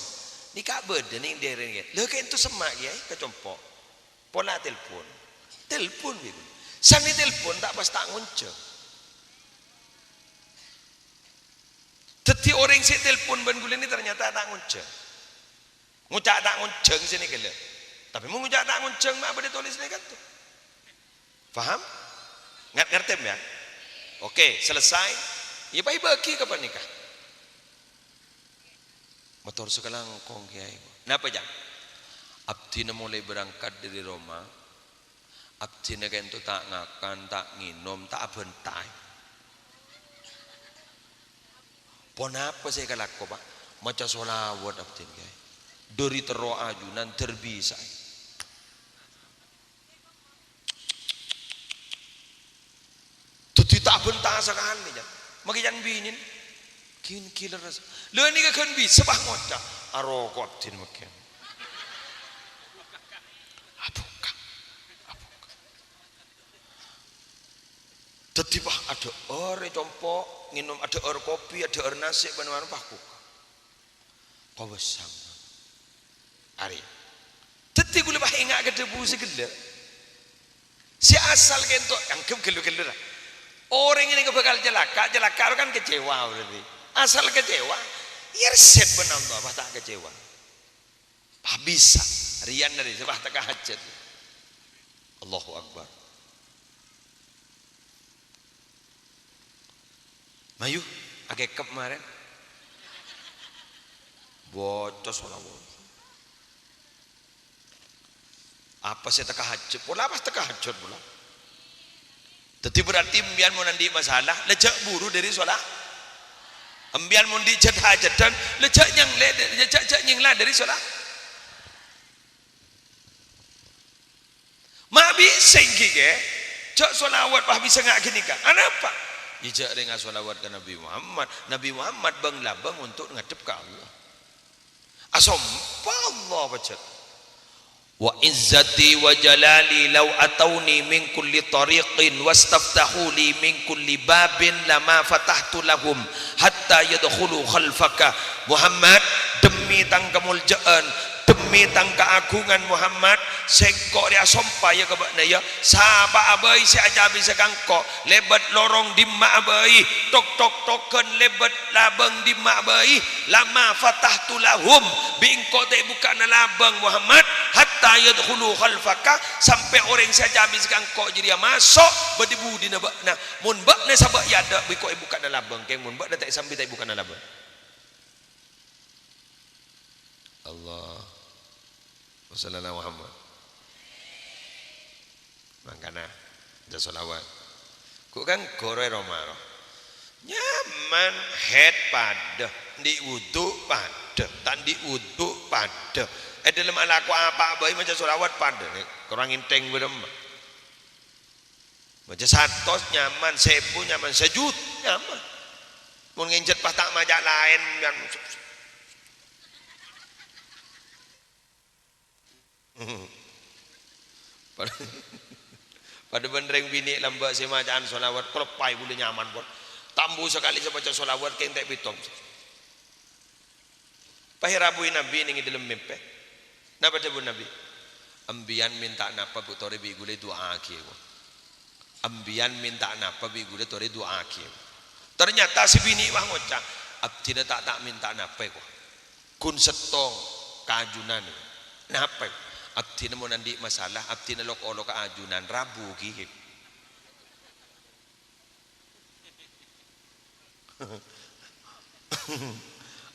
Nèka bâdâ neng daerah nèka. Lha ka'ènto semma' kèyaè ka compo'. Pola telpon. Telpon bi' kaulâ. Sanè telpon ta' pas ta' ngonjhâng. Dhâddhi orèng sè telpon bân kaulâ nèka ternyata ta' ngonjhâng. Ngoca' ta' ngonjhâng sè nèka la. Tapè mon ngoca' ta' ngonjhâng ma' bâdâ tolèsanna è kanto. Paham? Ngar-, ngartè, ya? Oke, selesai. Iyâ, pas èbâgi ka panèka. Mator sakalangkong, Kèyaè. Napa, Jang? Abdhina molaè berangkat dâri roma. Abdhina ka'ènto ta' ngakan, ta' ngènom, ta' abhânta. Ponapa sè èkalako, Pa'? Maca sholawat abdhina, Kèyaè. Dâri terro ajunan dâr bisa'a. Dhâddhi ta' abhânta sakalè, Jang. Makè can binèn. Ghi-, ghi lerres. Lha nèka ghân bisa, Pa', ngoca'. Aroko' abdhina makè. Abukka'. Abukka'. Dhâddhi, Pa', adhâ'âr è compo', ngènom adhâ'âr kopi, adhâ'âr nasè' bân mano, Pa', koka. Kobâsang. Arè. Dhâddhi kaulâ, Pa', enga' ka dhâbu sè ghellâ'. Sè asal ka'ènto, angghep ghâllu-ghâllu, ra. Orèng nèka bhâkal calaka', calaka' kan kecewa berarti. Asal kecewa, iyâ resèt bân Allah, Pa', ta' kecewa. Pas bisa, rèyan arè, sè pas tekka hajhât. Allahu Akbar. Mayu, akèkep marèn. Bocos pola, bocos. Apa sè tekka hajhât? Pola pas tekka hajhât pola. Dhâddhi berarti empèyan mon andi' masalah, la jhâ' buru dâri sholat. Empèyan mon andi' jhât-hajhâdhân, la jhâ' nyènglè, jhâ', jhâ' nyènglè dâri sholat. Ma' bisa ènggi, Kè? Jhâ' sholawat, pas bisa nga' ghânèka. Anapa? Iyâ jhâ' rèng asholawat ka Nabi Muhammad. Nabi Muhammad bâng-labâng untuk ngadhep ka Allah. Asompa Allah pajhât. "Wa izzati wa jalali law atauni min kulli thariqin wastaftahu li min kulli babin lama fatahtu lahum hatta yadkhulu khalfaka." Muhammad, Dhemmi tang kamolja'an, dhemmi tang kaagungan Muhammad, sèngko' rèya sompa, ya, ka bâ'na, ya, sapa'a bhâi sè ajâbisa ka engko', lèbât lorong dimma'a bhâi, tok-tok-toghân lèbât labâng dimma'a bhâi, lama fatahtu lahum, bi' engko' ta' èbukka'ana labâng, Muhammad, hatta yadkhulu khalfaka, sampè' orèng sè ajâbisa ka engko' jârèya maso' bâdâ è budina bâ'na. Mon bâ'na sabâ' è adâ', bi' engko' èbukka'ana labâng, kèng mon bâ'na ta' èsambi, ta' èbukka'ana labâng. Allah. Wa sallallahu Muhammad. Mangkana, maca sholawat. Kok kan goro è roma, ro. Nyaman, haid padâ, andi' wudu padâ, ta' andi' wudu padâ. È dâlem alako apa bhâi maca sholawat padâ. Nè, korang entèng bâdâ emma. Maca satos nyaman, sèbu nyaman, sajuta nyaman. Mon ngènjhât pas ta' maca laèn, kan. Padâ, padâ bân rèng binè' lambâ' sè maca'an sholawat, kaloppaè ghulâ nyaman, pon. Tambu sakalè sè maca sholawat, kèng ta' pètong. Pas èrabuwi Nabbhi neng è dâlem mèmpè. Napa dhâbuna Nabbhi? "Embiyan mènta napa, Bu, torè bi' ghulâ èdu'aaghi, Bu. Embiyan mènta napa bi' ghulâ torè èdu'aaghi, Bu." Ternyata sè binè' wah ngoca', "Abdhina ta', ta' mènta napa, Bu. Ghun sèttong ka ajunan, Bu. Napa, Bu? Abdhina mon andi' masalah, abdhina lok-oloka ajunan, rabu ghi."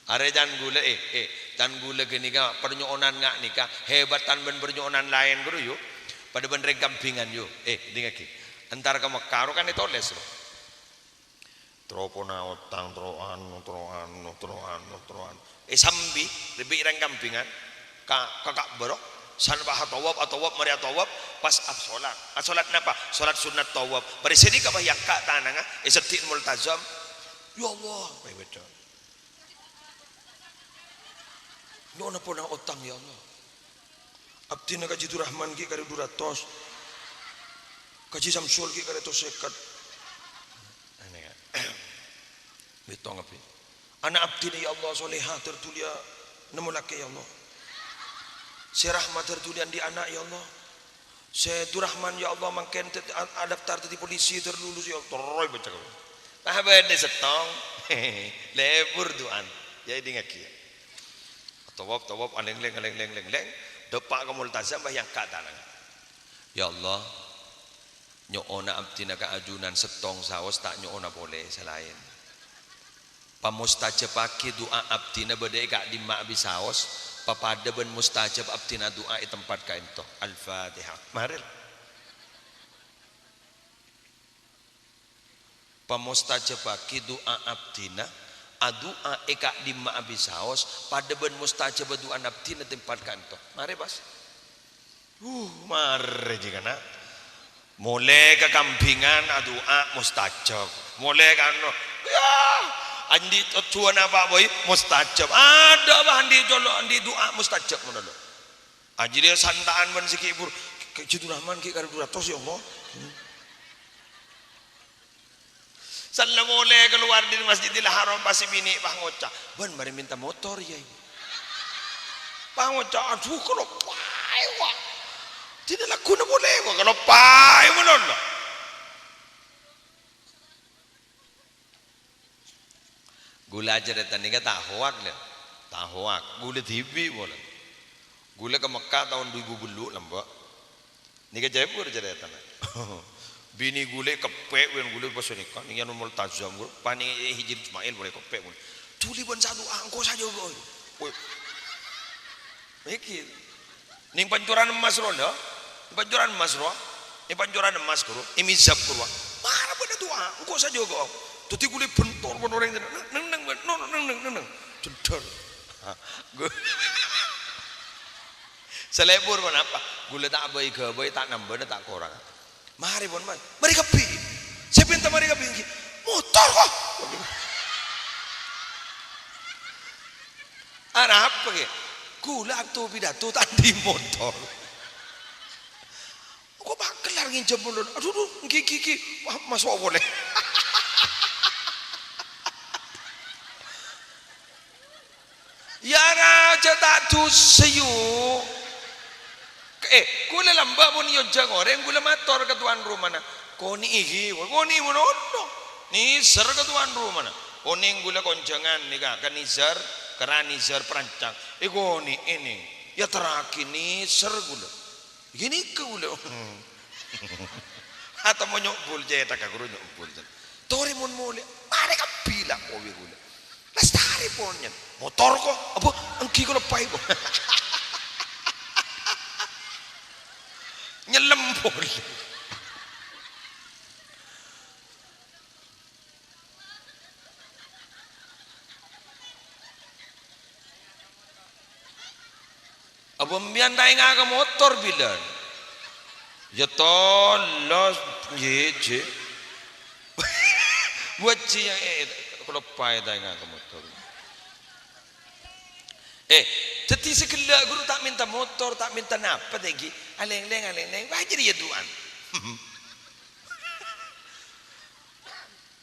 Arè can ghulâ, eh, eh, can ghulâ ghânèka parnyo'onan nga' nèka hèbatan bân parnyo'onan laèn, ghuru, yu. Padâ bân rèng kambhingan, yu. Eh, dingngaghi. Entar ka Mekkah, ro kan ètolès, ro. Tro pona otang, tro anu, tro anu, tro anu, tro anu. Èsambi, rèng kambhingan. Ka, ka Ka'bah, ro. San pas atowaf, atowaf, marè atowaf, pas asholat. Asholat napa? Sholat sunnat towaf. Marè sè nèka pas èangka' tanangnga, èseddhi'i Multazam. "Ya Allah," pas èbâca. "Nyo'ona pona otang, ya Allah. Abdhina Kaji Durrahman ghi' karè du ratos. Kaji Samsul ghi' karè du ratos sèket." Anè, ya. Bâto ngabhi. Ana' abdhina, ya Allah, soleha, tarduliyâ nemmo lakè, ya Allah. Sè Rahma tarduliyâ andi' ana', ya Allah. Sè Durrahman, ya Allah, mangkèn dâd-, a-, adaftar dâddhi polisi, terlulus, ya Allah. Terro èbâca. Pas bâdâ sèttong. Lebur du'ana. Ya, èdingngaghi, ya. Towaf, towaf, alènglèng, alènglèng, alènglèng. Dâpa' ka Multazam, pas èangka' tanangnga. Ya Allah, nyo'ona abdhina ka ajunan sèttong saos, ta' nyo'ona polè sè laèn. Pamostajabbhâghi du'a abdhina bâdâ è ka'dimma abisaos, papadâ bân mustajab abdhina du'a è tempat ka'ènto. Al-Fatihah. Marè. Pamostajabbhâghi du'a abdhina, adu'a è ka'dimma abisaos, padâ bân mustajabba du'ana abdhina tempat ka'ènto. Marè, pas. Uh, marè jiyâ kana. Molè ka kambhingan adu'a mustajab. Molè ka anu, ya, andi' tojjhuwân apa bhâi mustajab. Adâ' bâ andi' colo', andi' du'a mustajab ngono lho. Ajiyâ santa'an bân sè ghi' bur-, ghi' Jitu Rahman ghi' karè du ratos, ya Allah. Sella molè kalowar dâri Masjidil Haram, pas sè binè' pas ngoca', "Bân, marè mènta motor, Yai." Pas ngoca', "Adhu, kaloppaè, wa'. Dina lagghuna molè, wa', kaloppaè malolo." Ghulâ carèta nèka ta' hoak, lè. Ta' hoak. Ghulâ dhibi' polè. Ghulâ ka Mekkah taon du èbu bellu' lambâ'. Nèka jhâ' bhur carètana. Binè ghulâ keppè' bân ghulâ pas nèka, nèng Multazam ghulâ, pas nèng Hijri Ismail polè keppè' ghulâ. Dhuli bân sè adu'a, engko' sè ajâgâ, oi. Woi. Nèkè. Nèng Pancoran Emmas rowa, lho. Nèng Pancoran Emmas rowa. Nèng Pancoran Emmas, ghuru. È Mizab, ghuru. Mara bâdâ du'a, engko' sè ajâgâ. Dhâddhi ghulâ bentor bân orèng, neng, neng, neng, neng, neng, neng, neng. Jendhâr. Ha, gu-, sè lebur ponapa? Ghulâ ta' bhâi-ghâbây, ta' nambâna, ta' korang. Marè, pon, marè. Marè kabbhi. Sè pènta marè kabbhi, ènggi. Motor, kok. Arapa, ghi? Ghulâ waktu pidato ta' andi' motor. Kok pakellar ngènjhâm ulun. Adhu, dhu, ènggi, ènggi, ènggi. Wah, maso' polè. Ya, ora Jhâ' ta' dhusa, yu. Eh, kaulâ lambâ' mon èyonjhâng orèng, kaulâ mator ka towan romana, "Konè'è, ghi, konè'è mon ono." Nèser ka towan romana. Onèng kaulâ konjhângan nèka, ka nèser, kèra nèser perancang. Èkonè'è nèng. Èyaterraghi nèser kaulâ. Ghânèka kaulâ. Atemmo nyo'bul cèthagghâ ghuru nyo'bul. Torè mon molè, marè kabbhi la kowi kaulâ. Lastarè pon, nyen. Motor ko, apa? Èngghi kaulâ paè ko. Nyellem pon. Apa empèyan ta' enga' ka motor bilân? Ya tolos, jhijhi. Wajhi ya, eh, kaulâ paè ta' enga' ka motor. Eh, dhâddhi sè ghellâ' ghuru ta' mènta motor, ta' mènta napa ta' èngghi. Alèng-lèng, alèng-lèng. Wah, jârèya du'an.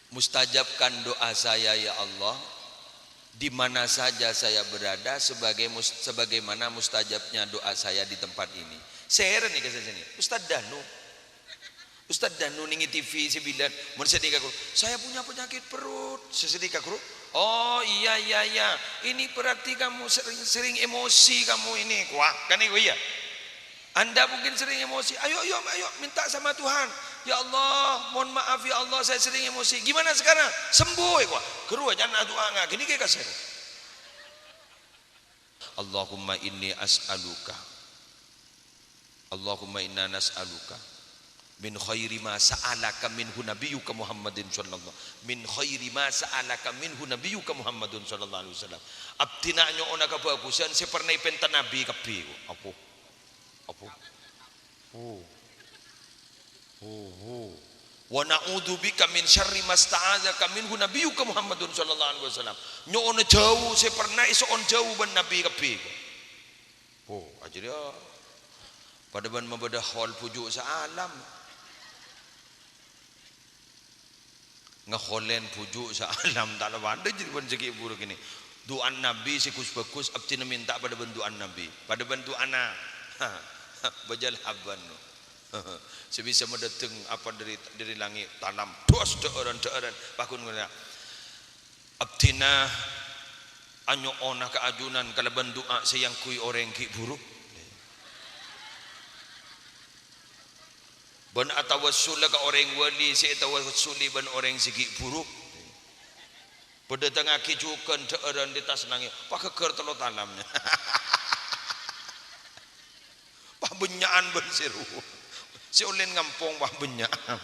Mustajabkan doa saya, ya Allah, di mana saja saya berada, sebagai mus-, sebagaimana mustajabnya doa saya di tempat ini. Sèra nèka sè sènè, Ustaz Danu. Ustaz Danu nèng T V sè bilân, mon sè nèka, "Saya punya penyakit perut." Sè nèka, "Oh, iya, iya, iya. Ini berarti kamu sering, sering emosi kamu ini." Wah, kan itu iya. Anda mungkin sering emosi. Ayo, ayo, ayo, minta sama Tuhan. "Ya Allah, mohon maaf ya Allah, saya sering emosi." "Gimana sekarang?" "Sembuh, ya, wah." Ghuru, jangan doa nggak gini kayak kasar. Allahumma inni as'aluka. Allahumma inna nas'aluka min khairi ma sa'alaka minhu nabiyyuka Muhammadin sallallahu, min khairi ma sa'alaka minhu nabiyyuka Muhammadun sallallahu alaihi wasallam. Abdhina nyo'ona kabhâghusân sè pernah èpènta Nabi kabbhi. Apa? Apa? Oh. Oh, oh. "Wa na'udzubika min syarri masta'adzaka minhu nabiyyuka Muhammadun sallallahu alaihi wasallam." Nyo'ona jhâu sè pernah èso'on jhâu bân Nabi kabbhi. Oh, ajâriyâ padâ bân mabâdâ hol bhuju' saalam. Ngaholèn bhuju' saalam ta' la padâ jârèya bân sè ghi' bhuru kènè. Du'an Nabi sè ghus-bhâghus abdhina mènta padâ bân du'an Nabi. Padâ bân du'ana Bajâl Habban. Sè bisa madâteng apa dâri, dâri langngè' talam. Dhus, dhâ'ârân, dhâ'ârân. Paghun ngoca', "Abdhina anyo'ona ka ajunan kalabân du'a sè èangghuy orèng ghi' bhuru." Bân atawassula ka orèng wali sè ètawassulè bân orèng sè ghi' bhuru. Padâtengngaghi jhughân dhâ'ârân di attas langngè', paghâgghâr tello talam. Pabânnya'an bân sè ru-, sè ollè ngampong pabânnya'an.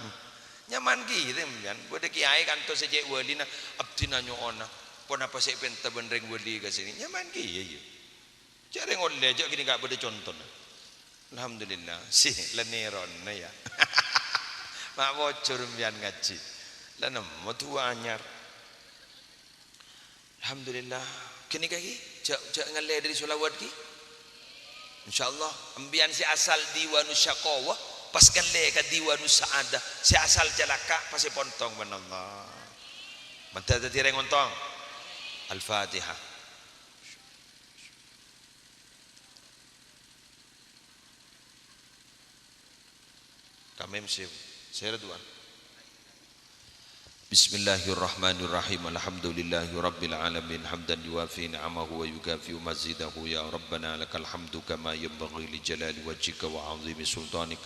Nyaman ghi, sampèyan. Bâdâ kèyaè kantos sè cè' walina, abdhina nyo'ona. Ponapa sè èpènta bân rèng wali ka sènè? Nyaman ghi, iyâ, iyâ. Jhâ' rèng ollè, jhâ' ghânèka bâdâ contona. Alhamdulillah, sè la nèrona, ya. Ma' bocor empèyan ngajhi. La nemmo du'a anyar. Alhamdulillah. Ghânèka ghi, jhâ', jhâ' ngallè dâri sholawat ghi. Insyaallah, empèyan sè asal Diwanus Syaqawah, pas ngallè ka Diwanus Sa'adah. Sè asal calaka', pas èpontong bân Allah. Mènta dhâddhi rèng ontong. Al-Fatihah. Kamèm sèu. Sèra du'an. Bismillahirrahmanirrahim. Alhamdulillahirabbil alamin. Hamdan yuwafi ni'amahu wa yukafi'u mazidahu. Ya Rabbana, lakal hamdu kama yanbaghi li jalali wajhika wa 'azimi sultanik.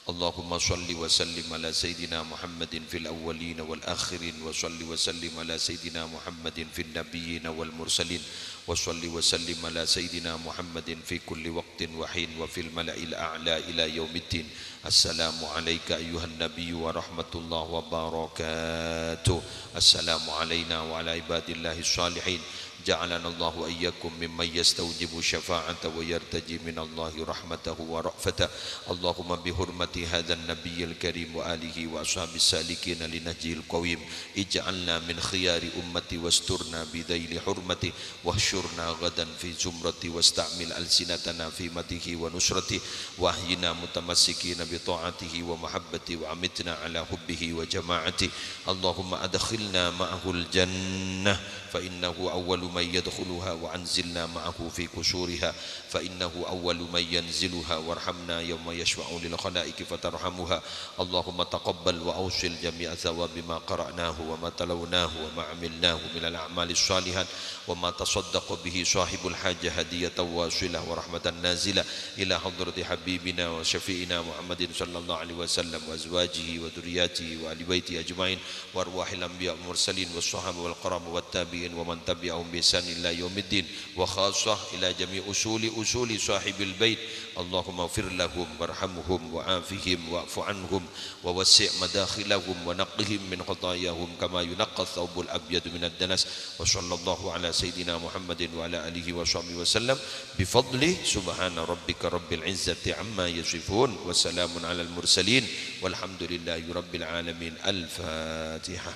Allahumma shalli wa sallim ala sayyidina Muhammadin fil awwalin wal akhirin, wa shalli wa sallim ala sayyidina Muhammadin fin nabiyyin wal mursalin, wa shalli wa sallim ala sayyidina Muhammadin fi kulli waqtin wa hin wa fil mala'il a'la ila yaumiddin. Assalamu alaika ayyuhan nabiyyu wa rahmatullahi wa barakatuh. Assalamu alaina wa ala ibadillahi shalihin. Ja'alanallahu wa iyyakum mimman yastaujibu syafa'ata wa yartaji minallahi rahmatahu wa ra'fata. Allahumma bihurmati hadzan nabiyyil karim wa alihi wa ashabis salikina li nahjihil qawim, ij'alna min khiyari ummati wasturna bidzaili hurmati, wahsyur واحشرنا غدا في زمرته واستعمل ألسنتنا في مدحه ونصرته وأحينا متمسكين بطاعته ومحبته وأمتنا على حبه وجماعته. اللهم أدخلنا معه الجنة فإنه أول من يدخلها وأنزلنا معه في قصورها فإنه أول من ينزلها وارحمنا يوم يشفع للخلائق فترحمها. اللهم تقبل وأوصل جميع ثواب ما قرأناه وما تلوناه وما عملناه من الأعمال الصالحات وما تصدق به صاحب الحاجة هدية واصلة ورحمة نازلة إلى حضرة حبيبنا وشفيعنا محمد صلى الله عليه وسلم وأزواجه وذرياته وآل بيته أجمعين وأرواح الأنبياء والمرسلين والصحابة والكرام والتابعين ومن تبعهم بإحسان إلى يوم الدين وخاصة إلى جميع أصول أصول صاحب البيت. اللهم اغفر لهم وارحمهم وعافهم واعف عنهم ووسع مداخلهم ونقهم من خطاياهم كما ينقى الثوب الأبيض من الدنس. وصلى الله على سيدنا محمد وعلى آله وصحبه وسلم بفضله. سبحان ربك رب العزة عما يصفون وسلام على المرسلين والحمد لله رب العالمين. الفاتحة.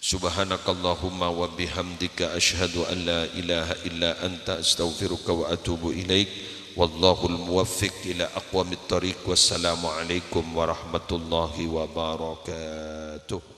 سبحانك اللهم وبحمدك، أشهد أن لا إله إلا أنت، أستغفرك وأتوب إليك. والله الموفق إلى أقوم الطريق. والسلام عليكم ورحمة الله وبركاته.